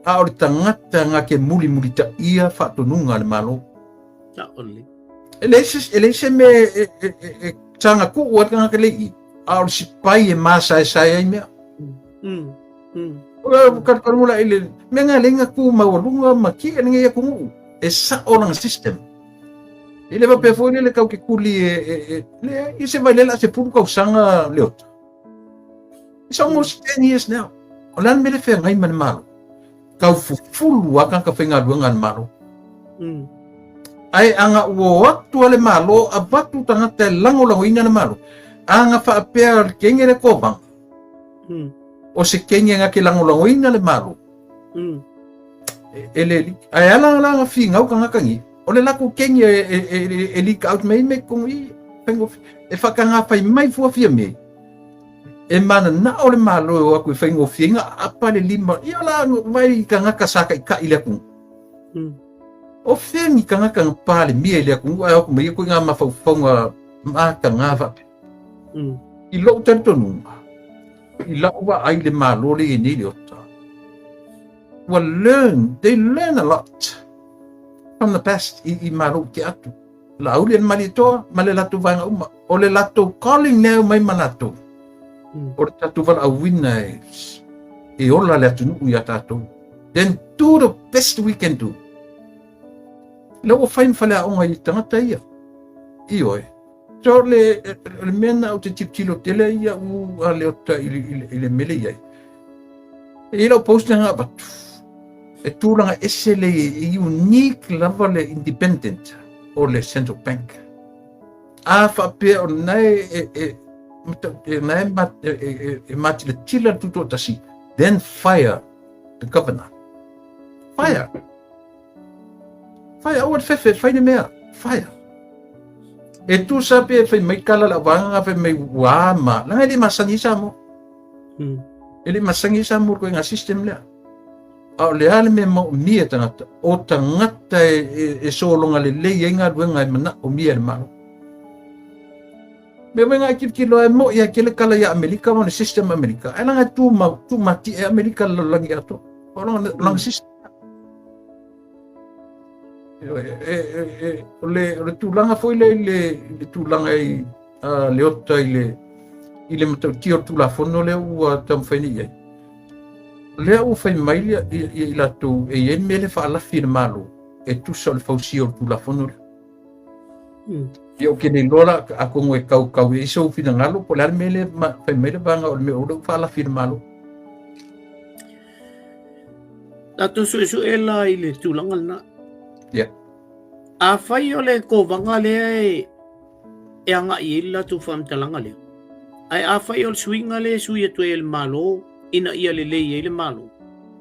a o le tagata nga ke mulimulitaia faatonuga a le Malo. E leai se, e leai se mea e, e, e, e saga kuu ai le tagata le i, a o le sipai e masaesae ai mea. O kalukalu la i le mea nga le nga ku maualuga ma ki e lenei atunuu. E sa'o lana system. E le faapea foi lele kau ke kuli e, e, e le i se vailela se pulu kausaga le ota. It's almost 10 years now. O le a le mea le feagai ma le Malo? Kau fufulu a tagata faigaluega a le Malo. Ae aga ua o atu a le Malo avatu tagata e lagolagoina le Malo. Aga faapea o le kenge le kovaga. O se kenge nga ke lagolagoina le Malo. E, e le ae ala la nga fingau ka ngakangi. O le lakou kenge e, e, e, e leak out mai me kongo i faigofie. E whakangā whai mai fuafia me. E mana na o le malo e o aku e faigofie nga apa le lima. Ia la vai i ka ngaka sa kai kai le aku. O whengi ka ngaka nga pā le mia i le aku. Ai aku mai ko ngā mawhauwhaunga mā ka ngā wape. I lou talitonunga, i lau wa ai le malo le i nei le ota. Ua learn, they learn a lot from the past i, i malo te atu. Laauli le Malietoa ma le latou vaega uma. O le latou calling lea e omai ma latou, o le tatou valaauina e ola le atunuu ia tatou. Then do the best we can do. Lea ua fai ma faleaoga i tagata ia. Ioe. So le mea na ou te tilotilo tele ai au a Leota i le mele i ai. E i lau post na avatu. E tulaga ese le e unique lava le independent o le Central Bank. A faapea o lena e matilatila le tutoatasi, then fire the governor. Fire. Fire, aua le fefe, fai le mea. Fire. E tusa pe fai mai kala la vaega fai mai ua ma. Langa e le masani sa mo. E le masani sa mo ko nga system lea. A o le a le mea maomia e tagata, o tagata e sologa lelei ai galuega e manaomia e le Malo. Mea foi ngai tilotilo e mo'i ai tele kala ia Amerika ma le system Amerika. Ae langa e tumau, tumati'e Amerika le lalolagi atoa. O lona system. O le tulaga foi lea i le tulaga i Leota i le matautia o le Tulafono lea ua taumafai nei i ai. O lea ua fai mai i latou e i ai le mea lea faalafi e le Malo e tusa o le fausia o le Tulafono lea. Ia ou te le iloa la atonu e kaukau i ai sou finagalo po o le a le mea lea fai mai le vaega o le mea o lea ua faalafi e le Malo. Tatou suesue la i le tulaga lena. Yeah. Afai o le kovaga lea e agai ai le latou faamatalaga lea, ae afai o le suiga lea e sui atu ai e le Malo ina ia lelei ai le Malo.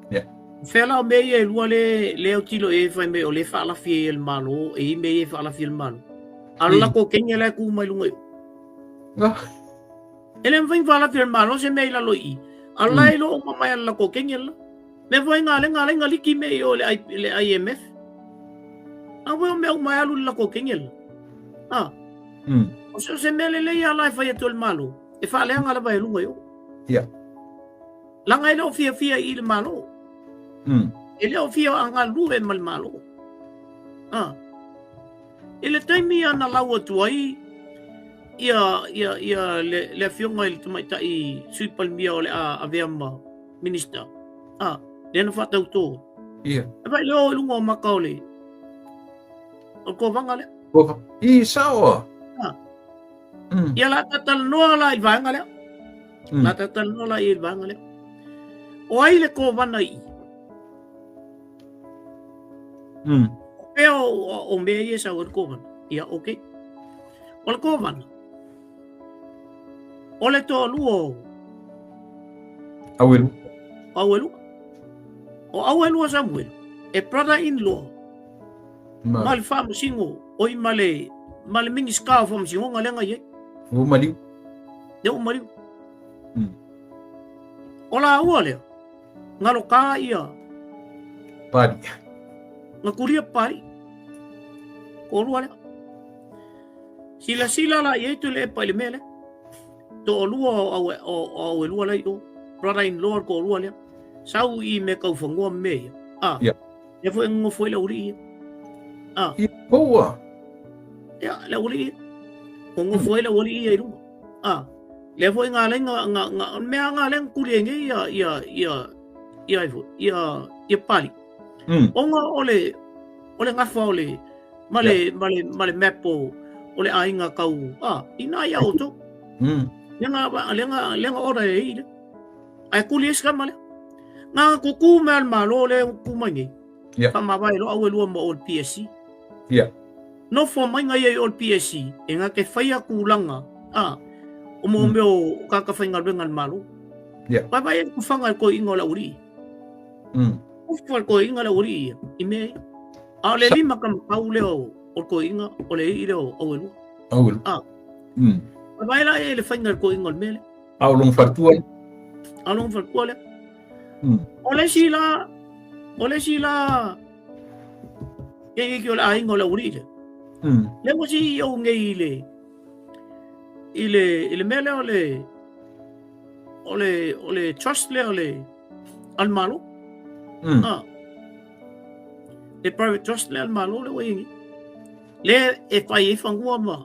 Yeah. O fea la o mea ia e lua le le autilo i ai fai mai o lea e faalafi ai e le Malo, e i ai mea ia e faalafi e le Malo. A o le latou kenya la e tu mai luga i o. Ah. E le mafai ona faalafi e le Malo se mea i lalo i i. A la e iloa uma mai e le latou kenya la. Mea foi ngā lenga lenga liki me i o le, le IMF. A foi o mea uma e alu le latou kenya la. Ah. O se mea lelei a la e fai atu e le Malo, e faaleaga lava e luga i o. Yeah. Langa e le o fiafia i le Malo. E le o fia galulue ma le Malo. Ah. I le taimi a na lau atu ai ia, ia, ia le, le afioga i le tamaitai Sui Palemia o le a avea ma Minista, ah, lea na faatautō. Ia. E vai le o i luga o maka o le, o le kovaga lea. Kova. I, sao a. Ah. Ia la talanoa la i vaega lea. La talanoa la i le vaega lea. O ai le kovana i? O pea o mea ia sau ai le kovana. Ia, okay. O le kovana, o le toalua o Auelua. Auelua. O Auelua Samuel, e brother-in-law ma le faamasino oi ma le ma le Minisita o Faamasinoga lea na i ai. Ua maliu. Lea ua maliu. O laua lea, galo ka ia. Pali. Nga kulia pali. Toalua lea. Silasila la i ai Tuilaepa i le mea lea. Toalua o Auelua la i o. Brother-in-law le toalua lea. Sau i me kaufanua ma mea ia. Ah. Yeah. Lea foi e nonofo ai le aualii ia. Ah. Ia, poua. Ia, le aualii ia. Nonofo ai le aualii ia i luga. Ah. Lea foi ngā lenga, ngā, ngā, mea ngā lenga kuli e nei ia, ia, ia, ia, ia, ia, ia pali. Ona o le gafa o le, ma le, yeah. ma le, ma le map o, o le aiga kau, ah, ina ia outou. Lenga, lenga, lenga ora e i le. Ae kuli e sikama lea. Ngā kuku mea le Malo le ku mai nei. Yeah. Whamawai lo au e lua ma o le PSC. Yeah. Nofo mai ngai ai o le PSC, e ngā te whai a kūlanga, ah, o mō mea o kākawhaingaluenga le Malo. Yeah. Pai vai e kuwhanga e koe inga o le auri. Kuwha e koe inga le auri ia, i mea ia. A o le lima ka makau lea o le koe inga, o le ii lea o au e lua. Au e lua. Ah. Pai vai la e le whainga le koe inga o le mea lea. A o lona faletua lea. A o lona faletua lea. O le isi la, o le isi la, ke o le aiga o le aualii lea. Lea ua si ou nei i le, i le, i le mea lea o le, o le, o le trust lea o le, a le Malo. Ah. Le private trust lea a le Malo lea ua i ai nei. Lea e fai ai fanua ma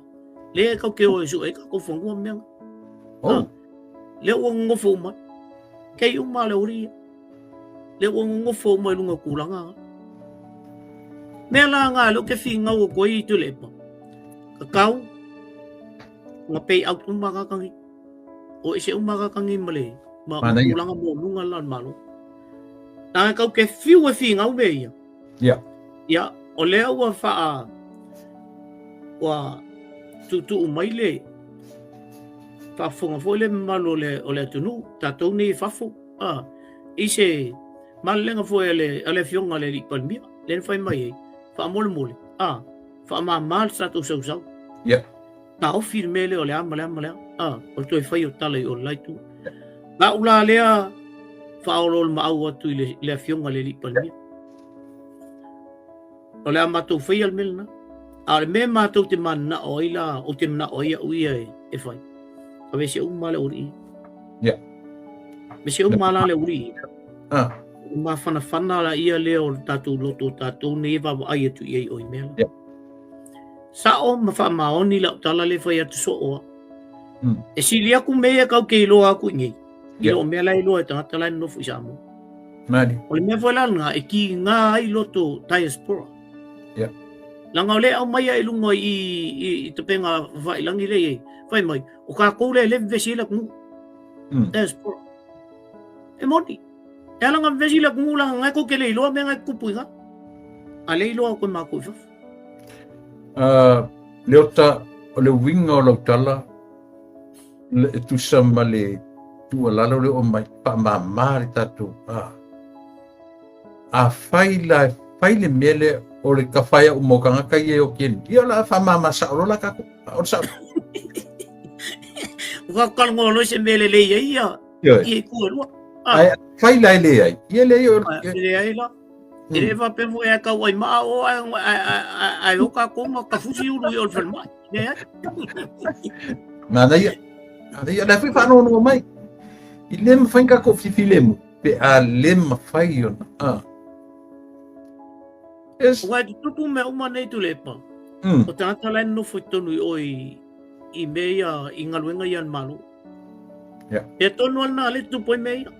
lea e kau ke o e suʻe ai kākou fanua ma mea nga. Oh. Lea ua nonofo uma ai. Kei uma le ori ia. Lea ua nonofo uma i luga o tulaga nga. Mea la nga lea ou te figau atu ai i Tuilaepa. Kakau, nga pay out uma ka kangi. O ese uma ka kangi ma le ma Manaia. tulaga maualuga la o le Malo. Nanga kau ke fiu e figau mea ia. Yeah. Ia, o lea ua faa ua tuutuu mai le faafofoga foi le mamalu o le, o le atunuu, tatou nei i fafo, a, i se malelega foi a le, a le afioga a le Alii Palemia, lea na fai mai ai, faamolemole, a, faamama le tatou sausau. Yeah. Taofi le mea lea o le a ma le a ma le a, a, o le toe fai o tala i o le la itu. Lau la lea faaoloolomaau atu i le, le afioga a le Alii Palemia. O le a matou faia le mea lena. A o le mea matou te mananao ai la, ou te manao ai au ia e, e fai. Aveese uma le aualii. Yeah. Aveese uma la le aualii. Ah. O mafanafana la ia lea o le tatou loto o tatou nei e vaavaai atu i ai o i mea la. Yeah. Sa'o ma faamaoni la'u tala lea e fai atu so'o a. E sili aku mea ia kau ke iloa aku i nei, i loo mea la e iloa e tagata la e nonofo i Samoa. Mani. O le mea foi la lena e kīgā ai loto diaspora. Yeah. Leaga o lea e aumai ai i luga i, i, i tapenga fafailagi lea e i ai, fai mai, o kākou lea e le vevesi ai le atunuu. Diaspora. E moni. E ala nga vevesi le atunuu leaga nga e kou te le iloa mea nga e tutupu i nga. A le iloa aku e mākou i fafo. Leota, o le uiga o lau tala, e tusa ma le tuualalo lea ua aumai, faamama le tatou, afai la e fai le mea lea o le tafaia uma o tagata ia e oti ai, ia o le a faamama sao loa la tatou. O le sao. Ua talanoa loa i se mea lelei ai ia, Ioe. ia itu e lua. Ae afai la e leai, ia leai o... E leai la. E le faapea foi e tau ai maa o ae ae o tatou ma tafusi ulu i o le falemai. Leai. Manaia. Manaia. O lea foi faanoanoa mai. I le mafai ona tatou fifilemu pe a le mafai ona. Ah. Yes. Ua e tutupu mea uma nei Tuilaepa. O tagata la e nonofo i totonu i o i i mea ia i galuega ia a le Malo. Yeah. Pea tonu a lena lea e tutupu ai mea ia.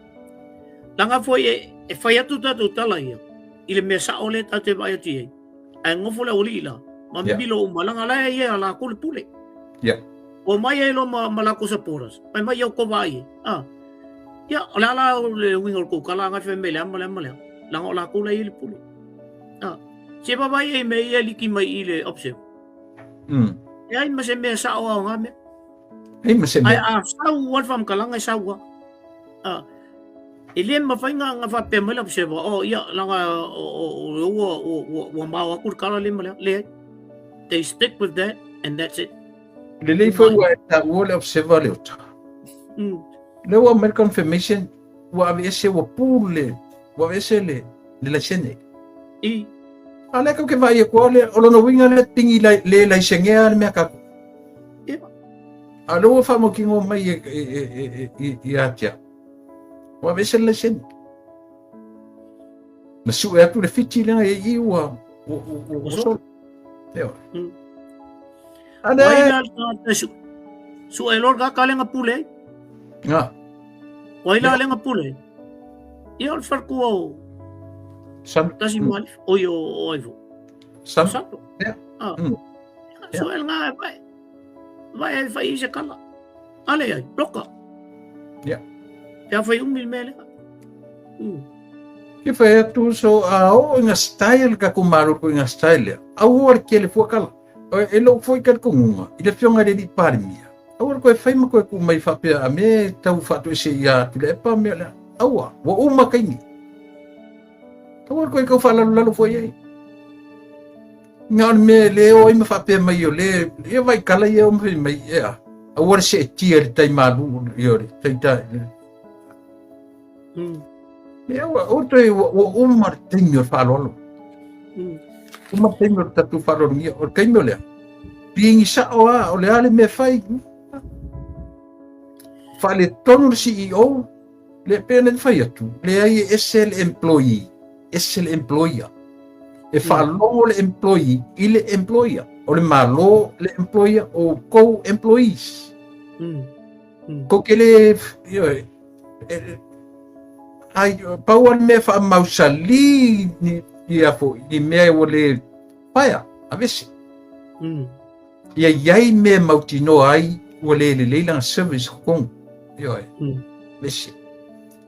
Leaga foi e, e fai atu tatou tala ia i le mea sa'o lea tatou te vaai atu i ai. Ae nofo le aualii la, ma mimilo uma, leaga la e ia lakou le pule. Ua mai ai loa ma, ma lakou supporters, fai mai ia outou vaai ai. Ah. Ia, o le a la le uiga o le tou tala agai fai mai le a ma le a ma le a. Leaga o lakou la e i ai le pule. Ah. Se vaavaai ai i mea ia e liki mai i le observer. Leai ma se mea sa'o a o nga mea. Leai ma se mea. Ae a sau lava le faamatalaga e sau lava. Ah. E le mafai nga nga faapea mai le observer, oh ia, leaga o ua ua ua mao atu le tala lea ma lea. Leai. They stick with that and that's it. Lelei foi ua e taua le observer Leota. Lea ua aumai le confirmation ua aveese ua pull le ua aveese le le laisene. I. A lea kau ke vaai atu o le o lona uiga lea tingi le laisengea le mea tatou. Ia. A lea ua faamautinoa mai e e e e ia te au. Ua aveese le laisene. Na sue atu le fiti lea e i ua ua ua ua solo. Ioe. A lea. Wai la le tagata su sue loa le tagata lea na pule ai. Nga. Wai la lea na pule ai. Ia o le faletua o San. Tasi Moalifa, oi o o ai foi. San. Sato. Ia. Ah. Sue le nga e vai. Vai e fai i se kala. A leai, loka. Ia. Pe a fai umi le mea lea. Ke fai atu so a oo i nga style ka ku malu i nga style lea. Aua le kele fua kala. E lou foi talitonuga i le afioga i le Alii Palemia, aua le toe fai ma toe tuu mai faapea a mea e tau faatoese ia Tuilaepa mea o le a. Aua, ua uma taimi. Aua le toe tau faalalolalo foi ai. Na o le mea e le o ai ma faapea mai o le, ia vai kala ia o ma mai e a. Aua le seetia i le tai malu, ia o le tai tai. Ia, ua, ua toe, ua, ua uma le taimi o le faaaloalo. Uma le taimi o le tatou faaaloalogia. O le taimi o lea, pigi sao lava, o le a le mea e fai. Faaletonu le CEO, le pei ona fai atu, leai e ese le employee, ese le employer. E faalogo le employee i le employer. O le Malo le employer o outou employees. Kou te le, ioe, ai, pau a le mea faamausali ni, ia foi, ni mea ua le paea, avese. Ia iai mea mautinoa ai ua le lelei lana service totonu. Ioe, avese.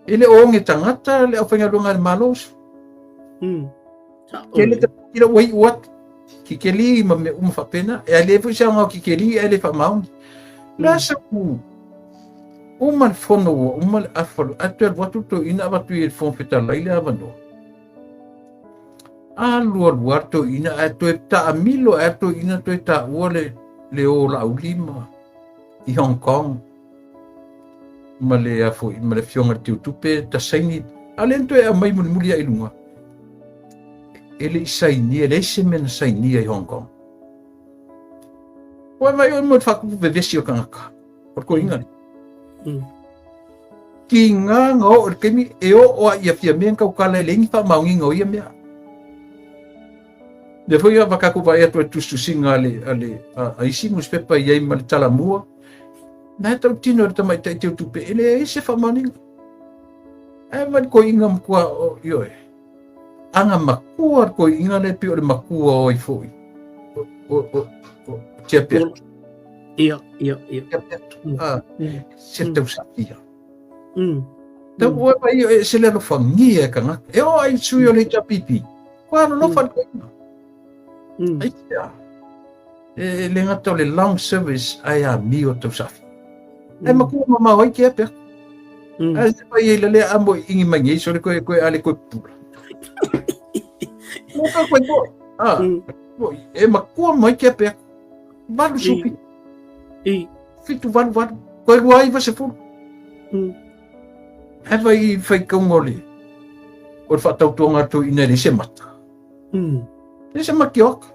E le o oge tagata le aufaigaluega a le Malo. Ke le tila ua iu atu. Kikeli ma mea uma faapena. E le foi se aoga o kikeli ae le faamaoni. La sa u uma le fono ua uma le afa ae toe alu atu le toeaina avatu i le Fofoga Fetalai le avanoa. Alu alu lava le toeaina ae toe taamilo ae le toeaina toe taua le le o Laauli ma i Hong Kong ma le a foi ma le afioga i le Teutupe ta saini a lea na toe aumai mulimuli ai i luga. E le i sainia, e leai se mea na sainia i Hong Kong. Ua vai oe mo le whakupu vevesi o tangata. O le koinga le. Ki ngā ngā o le kemi e o o a ia fia mea kau kala e le ingi whaamaonginga o ia mea. Le foi a whakaku vai atu e tusitusiga a le, a le, a, a isi newspaper i ai ma le talamua. Nā e tau tino le tamaitai teu tupe, e le ai se whaamaoninga. Ae vai le koinga makua o, ioe. Aga makua le koiinga lea pei o le makua o ai foi. O, o, o, o Tia Peatu. Ia, ia, ia. Tia Peatu. Ah, se tausafia. Tau oe mai e se le alofagia e tagata. E oo ai sui o le HRPP. Kua alolofa le koiinga. Ai tea. E le gata o le long service ae amio tausafia. Ae makua mamao ai Tia Peatu. Ae se fai ai la lea a mo ingi mai nei sole koe koe ale koe pula. Mo ka koe koe. Ah. E makua mai Tia Peatu. Valu supi. I. Fitu valu valu. Koe rua iwa sefulu. Ae vai i whaikaunga o le o le whaatautuanga atu ina le se mata. Le se makioka.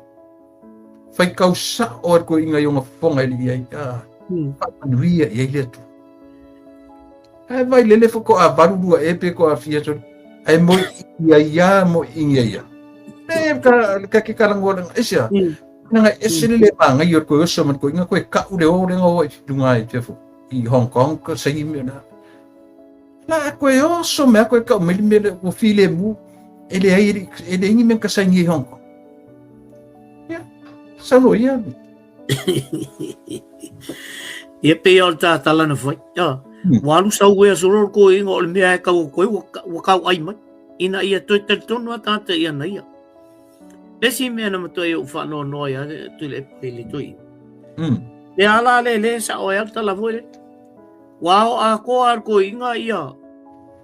Whaikau sao e koe inga i onga whonga i le iai. Ah. Whaamanuia i ai le Atua. Ae vai lele fo ko a valu lua e pe ko a fia so. Ae mo ia ia mo ingia ia. E ka ka ke kalangoa lenga ese a. Nanga ese le le maangai o koe oso man koe inga koe ka'u le o lenga o i lunga i te fo i Hong Kong ko saini me na. La koe oso me koe ka'u meli me le o file mu e le ai e le ingi me ka saini i Hong Kong. Ia, saunoa ia. Ia pei o le tātala na whai. Ia, ua alu sau ea solo koe inga o le mea e kau koe ua kau ai mai. Ina ia toe talitonu a tāta ia na ia. Le isi mea na matua i ou whaanoanoa ia Tuilaepa i le toi. Le ala le le sa o e au tala foi le. Ua ao a koa ar koe inga ia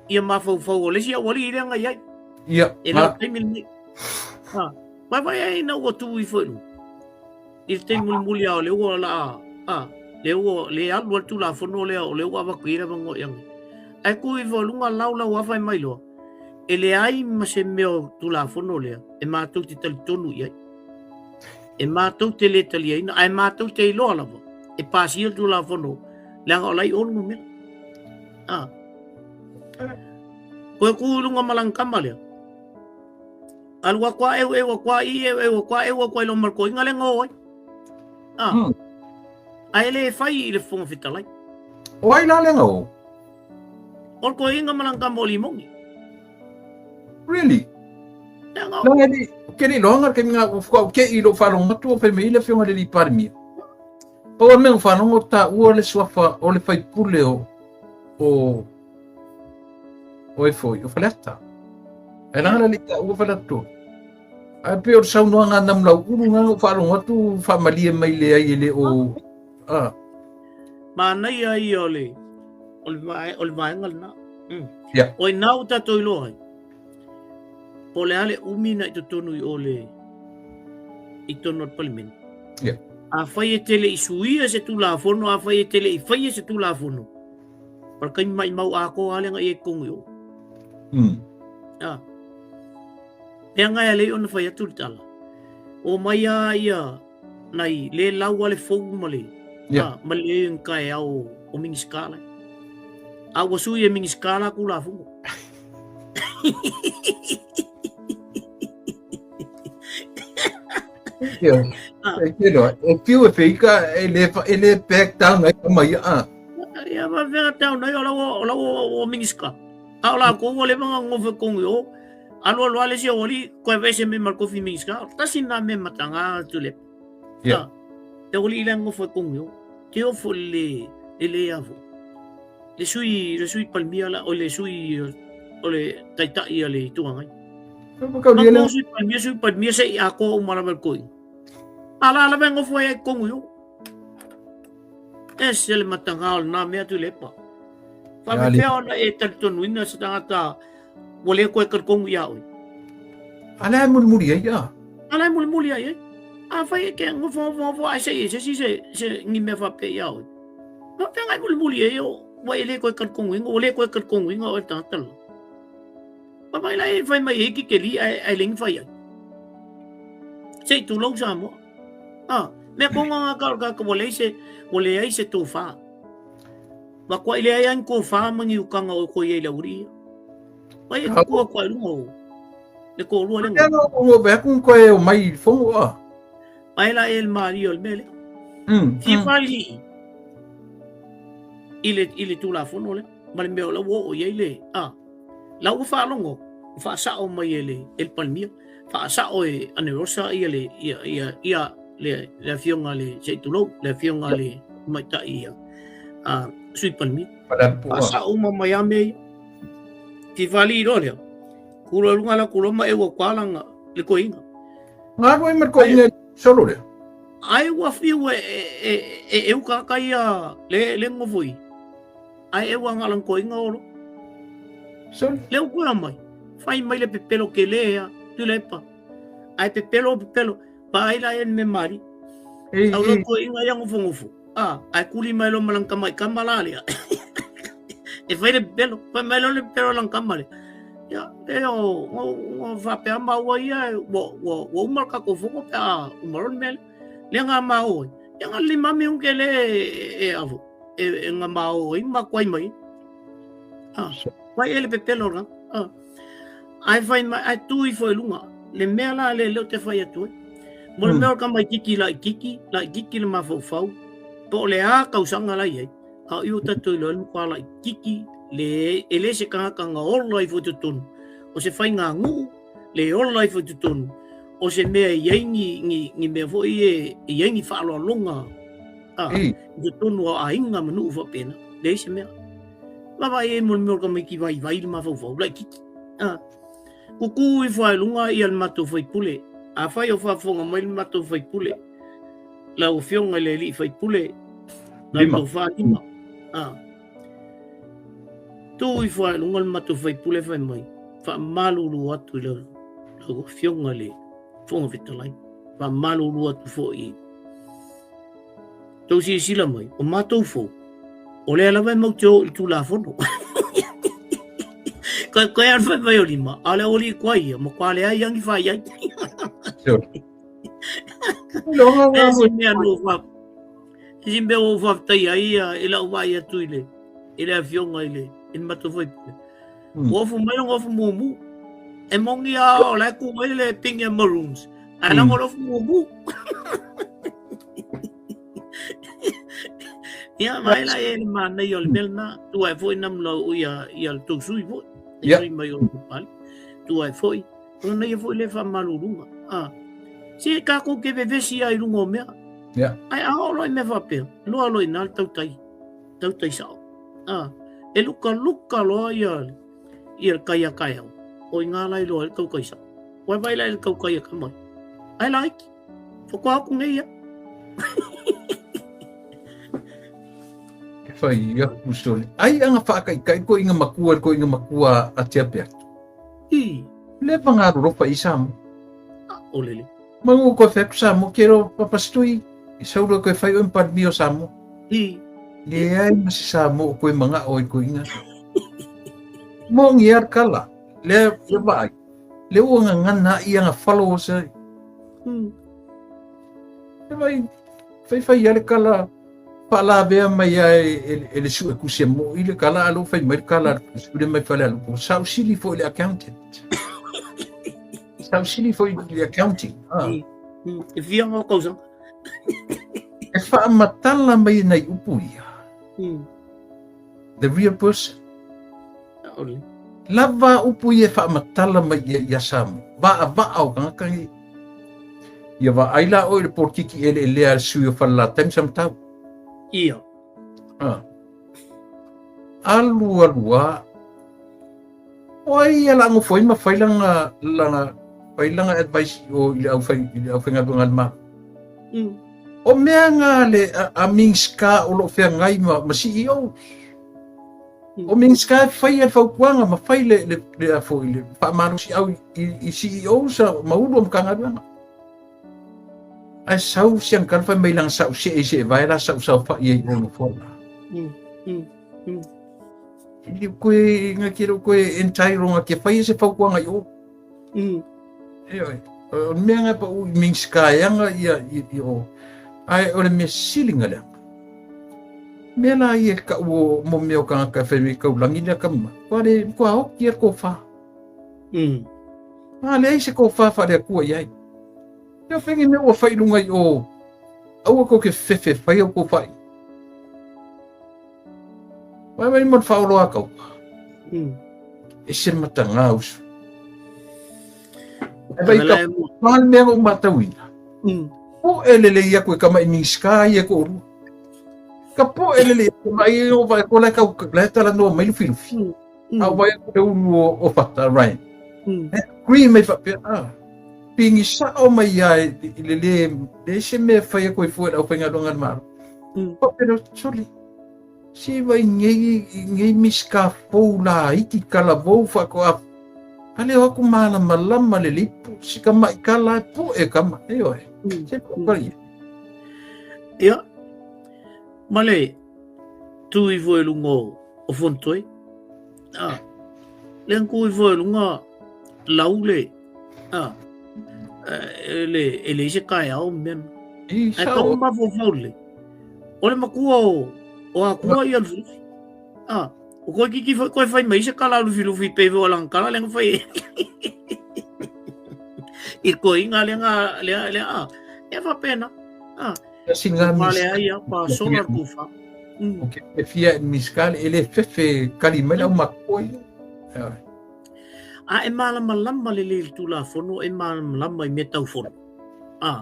ia mafaufau o le isi au ali i lenga iai. Ia. E lau taimi lenei. Ha. Vai vai ai na ua tu ifo i luga. I le taimi mulimuli a o le ua la a le ua le alu al tulafono lea o le ua avatu i le avanoa i age. Ae tu ifo i luga lau lau afa e mai loa. E leai ma se mea o tulafono lea e matou te talitonu i ai. E matou te le taliaina, ae matou te iloa lava e pasia le tulafono leaga o la i o le numera. A. Koe ku i lunga ma lana tama lea. Alu aku a eu eu aku a i eu eu aku a eu aku a i loma le koiga le ngō ai. A. Ae le fai i le Fofoga Fetalai. O ai la le ngō? O le koiga ma lana tama o Limogi. Really? Le ngō. Nanga li, ke li loanga ke nga u fuka ke i lo whalongo atu o fai mai le afioga le li Palemia. Pau a mea u whalongo ta ua le suafa o le faipule o o o e foi o Faleata. E langa le ta ua Faleata. Ae pei o le saunoaga a Namulau ulu nga u whalongo atu whaamalie mai le ai e le o a. Manaia ia o le o le vae o le vaega lena. Yeah. O i nā ua tātou iloa ai. Po o le a le umi na i totonu i o le i tonu o le Palemene. Yeah. Afai e te le i suia se Tulafono, afai e te le i faia se Tulafono, o le taimi maimau atoa lava lea na i ai totonu i o. Ah. Pea ngai a lei ona fai atu le tala. O mai a ia nai le lau a le fou ma le Yeah. ah, ma le nka e ao o Minisita lai. A ua sui e Minisita la Tulafono. Ia, e te loa, e piu e whika, e le, e le back down ai kama ia a. Ia, ma whenga down ai, o lau, o lau o mingiska. A o la ko o le manga ngofe kongi o, alo alo ale si o li, koe vese me mar kofi mingiska, tasi na me matanga tule. Ia. Te oli ila ngofe kongi o, te ofo le, le le avo. Le sui, le sui palmia la, o le sui, o le taitai a le ituangai. Maka sui palmia, sui palmia se i ako o mala koi. Ala ala vengo fo e kongu yo. E se le matanga o na mea tu lepa. Fa me pea ona e talitonuina se tangata ua le koe talikongu ia oe. Ala e mulimuli ai ia. Ala e mulimuli ai ai. A fai e ke ngofo ngofo ngofo ai se i se si se se ngi mea fa pe ia oe. Ma pea ngai mulimuli ai o ua e le koe talikongu inga, ua le koe talikongu inga o e tangata la. Pa mai la e fai mai e ki ke li ai ai lengi fai ai. Se i tulou Samoa. Ah, mea konga ngā ka ka ka wale se wale ai se tōwhā. Ma kua ile ai an ko whā mangi ukanga o ko ia ila uri. Mai e kua kua runga o. Le ko rua lenga. Ia o be ku ko e o mai fongo a. Mai la e mari o le mele. Ti fali. Ile ile tula fono le. Ma le mea o la o ia ile. Ah. La ua faalogo, ua faasao mai e le e le Palemia, faasao e Anerosa ia le ia ia ia le le afioga le se i tulou, le afioga le tamaitai ia a Sui Palemia. Faasao uma mai a mea ia. Fifali loa lea. Kulo lunga la kulo ma e ua kualanga le koinga. Ngā roi ma koinga solo lea. Ai ua fiu e e e e uka kai ia le le ngofoi. Ai e ua ngalang koinga olo. So. Leo koe mai. Fai mai le pepelo ke le ea. Tu le pa. Ai pepelo pepelo. Pa ai la en me mari. Ei, Au lo koinga ia ngofo ngofo. Ah, ai kuli mai lo malang kama i kama la lea. E fai le pepelo. Fai mai lo le pepelo lang kama le. Ia, e o, ngo, ngo whapea maua ia, ua, ua, ua umar ka kofoko pe a umaron mele. Le ngā mao. Ia ngā lima mi unke le e, e avo. E, e ngā mao i ma kuai mai. Ah, wai e le pepelo ra. Ah. Ai whai mai, ai tū ifo e lunga. Le mea la le leo te whai atu e. Mo le mea o ka mai kiki la i kiki, la i kiki le mafaufau. Po o le a kausanga la i ai. A i o tatou iloa le mokwa la i kiki, le e le se kangaka nga ola ifo i totonu. O se whai ngā nguu, le ola ifo i totonu. O se mea i ai ni, ni, ni mea foi e, i ai ni whaaloalonga. Ah, i totonu o aiga ma nuu faapena, leai se mea. Vaavaai ai mo le mea o le tamaiti vaivai le mafaufau, laitiiti. Ah, kukū ifo lava i luga ia le matou faipule. Afai o faafofoga mai le matou faipule, lau afioga i le alii faipule, lau tofa Lima. Ah, tu ifo lava i luga le matou faipule fai mai, faamalulu atu i lau, lau afioga i le Fofoga Fetalai, faamalulu atu foi i Tou silasila mai, o matou fou, o lea lava e mau te o i le Tulafono. Koe, koe a le whai o lima, a le oli koa ia, ma koa le ai angi whai ai. E si mea no wha, e si mea o wha tai ai ia, e lau wai atu i le, i le afioga i le, i le matou whai pule. Ofu mai o ofu mumu. E mongi a o lai ku mai le pingi a maroons. Ai la ofu mumu. Ia, mai la e le mānei o le mea lena, tua e foi namla o ia, ia le tou sui foi, e sui mai o le pali, tua e foi, o na ia foi le whamalulunga. Ah. Se kākou ke vevesi ai runga o mea. Ai a olo i mea whapea, loa loa i nā le tautai, tautai sao. Ah. E luka luka loa ia, ia le kai a kaeau, o i ngā lai loa i le tautai sao. Wai vai lai le tautai a kamai. Ai laiki. Whakoa aku nei ia. E whai ia kusole. Ai anga whakaikai ko inga makua ko inga makua a te ape atu. I. Le whangaro ropa i Samo. Ah, o lele. Mangu ko wheku Samo, kero papastui. I sauro koe whai o mparmi o Samo. I. Le ai ma se Samo o koe manga o i ko inga. Mo ngi ar kala. Le le vaai. Le ua ngangana i anga followers ai. E vai, fai fai ia le kala faalavea mai a e, e, le sue kusi mo i le kala alo fai mai le kala sue mai fale alo ko sau sili foi le accountant. Sau sili foi le accounting. Ah. E fia ngā tausaga. E whaamatala mai nei upu ia. The real person. Aole. Lava upu ia e whaamatala mai ia ia Samoa. Vaa vaa o kangaka ngi. Ia va ai la oi le polokiki ele elea le sui o Falelatai ma Samatau. Ia. Ah. Alu alu a. O ai ia la ngofo ai ma fai langa langa fai langa advice o i le au fai i le au faigaluega a le Malo. O mea nga le a, a Minska o lo feagai ma, ma CEO. O Minska e fai le fautuaga ma fai le le le a foi le faamalosi au i, i CEO sa ma ulu o Matagaluega. Ae sau si angkal fai mai langa sau se e se vai la sau sau fa i o no fola. I koe nga ke koe entitled nga ke fai se fautuaga i o. E oi. O le mea nga pa u i Minska e anga ia i, i o. Ai o le mea sili nga lea. Mea la ia ka o mo mea o kangaka whai me kau langi lea kama. Kua le, kua hoki e ko wha. A leai se ko wha wha lea kua iai. Ia whengi mea ua whai lunga i o. Aua ko ke whewhe whai au ko whai. Wai wai mo whaolo a kau. E se mata ngā usu. E vai ka pāle mea o mātauina. Po e lele ia koe ka mai minska ia ko uru. Ka po e lele ia koe mai o vai ko lai kau lai tala noa mai lufi lufi. A vai ko le ulu o, o fata Ryan. E agree mai whapea ah. Pingi sa o mai ia i le le le se mea whai a koe fua lau whainga longa maro. Whapea soli. Se vai ngei ngei miska fou la iti kala vou fa ko a ale o aku malamalama le lipu si ka mai kala e po e kama e oe se po ka ia. Ia male tu ifo e lunga o Fontoi a le ku ifo e lunga laule a e le e le se kai au men I ai sa ka o ma fo faule O le makua o, o akua ia lufilufi. Ah, o koe kiki fai, koe fai mai se kala lufilufi pe o lang kala lenga fai. I koe inga lenga lea lea ah. E fa pena. Ah. Si ngā Pa le ai pa sola ku fa. O ke e fia miskal e le fefe kali mai lau makua ia. A e malamalama le le tulafono e malamalama i mea tau fono. Ah.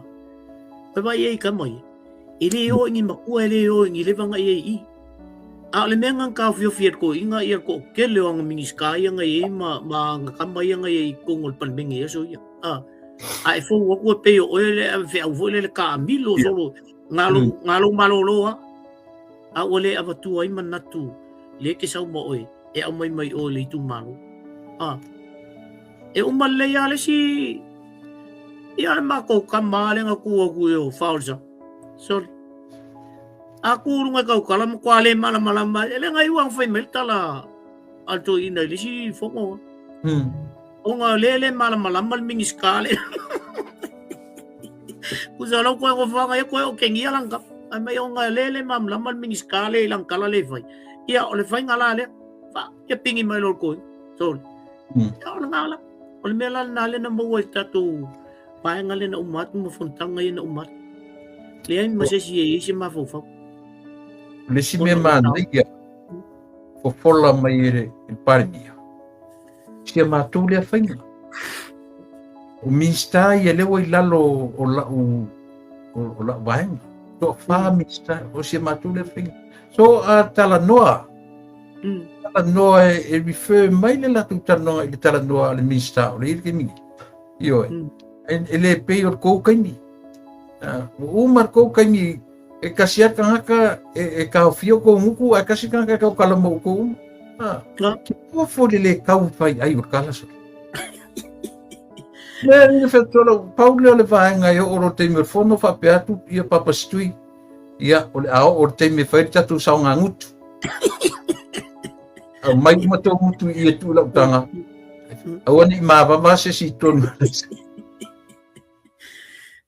Koe vai e i ka mai. E le o i ni makua, e le o i ni lewa nga ia i. A o le mea nga kaofiofi e ko inga ia ko kele o anga minisita ia nga ia ma ma anga kama ia nga ia i kongo le palemenge ia so ia. A a e fou aku e pei o oe le a wheau foi le le ka amilo solo ngalo ngalo malolo a. A ua le avatua ai manatu le ke sau ma oe e au mai mai oe le itumalo. A e uma lelei a le si ia le makou kama le nga ku aku e o faolsa. Sorry. A ku runga kau kala mo kwa le mala mala ma ele ngai uang fai mai tala al to ina le si fongo. O nga le le mala mala mal mingi skale. Ku sa lo ko ko fanga ko o kengi lang ka. Ai mai o nga le le mam la mal mingi skale lang kala le fai. Ia o le fai ngala le. Fa ia pingi mai lo ko. Sorry. Ia o le ngala. O le mea la lena lea na maua i le tatou vaega lea na uma atu ma fonotaga ia na uma atu. Leai ma se isi e i ai se mafaufau. O le isi mea manaia, fofola mai e le Palemia, si a matou lea faiga. O Minista ia lea ua i lalo o lau, o lau vaega. Toafa Minista, o si a matou lea faiga. So a talanoa, Talanoa e refer mai le latou talanoaga i le talanoa a le Minista o le i le taimi nei. Ioe. E le pei o le kou kaimi. Ua uma le kou kaimi e kasi a tagata e kaofia o kou nguku ae kasi tagata e kaukala mo o kou uma. Ke pua fo le le kau fai ai o le kala sole. Mea ni whetola, pau lea o le vaega e oo lo taimi o le fono faapea atu ia Papa Stui. Ia, o le a oo le taimi e fai le tatou saoga gutu. Aumai uma tō gutu i e tuu lau tanga. Aua ne i mavava se isi i tonu.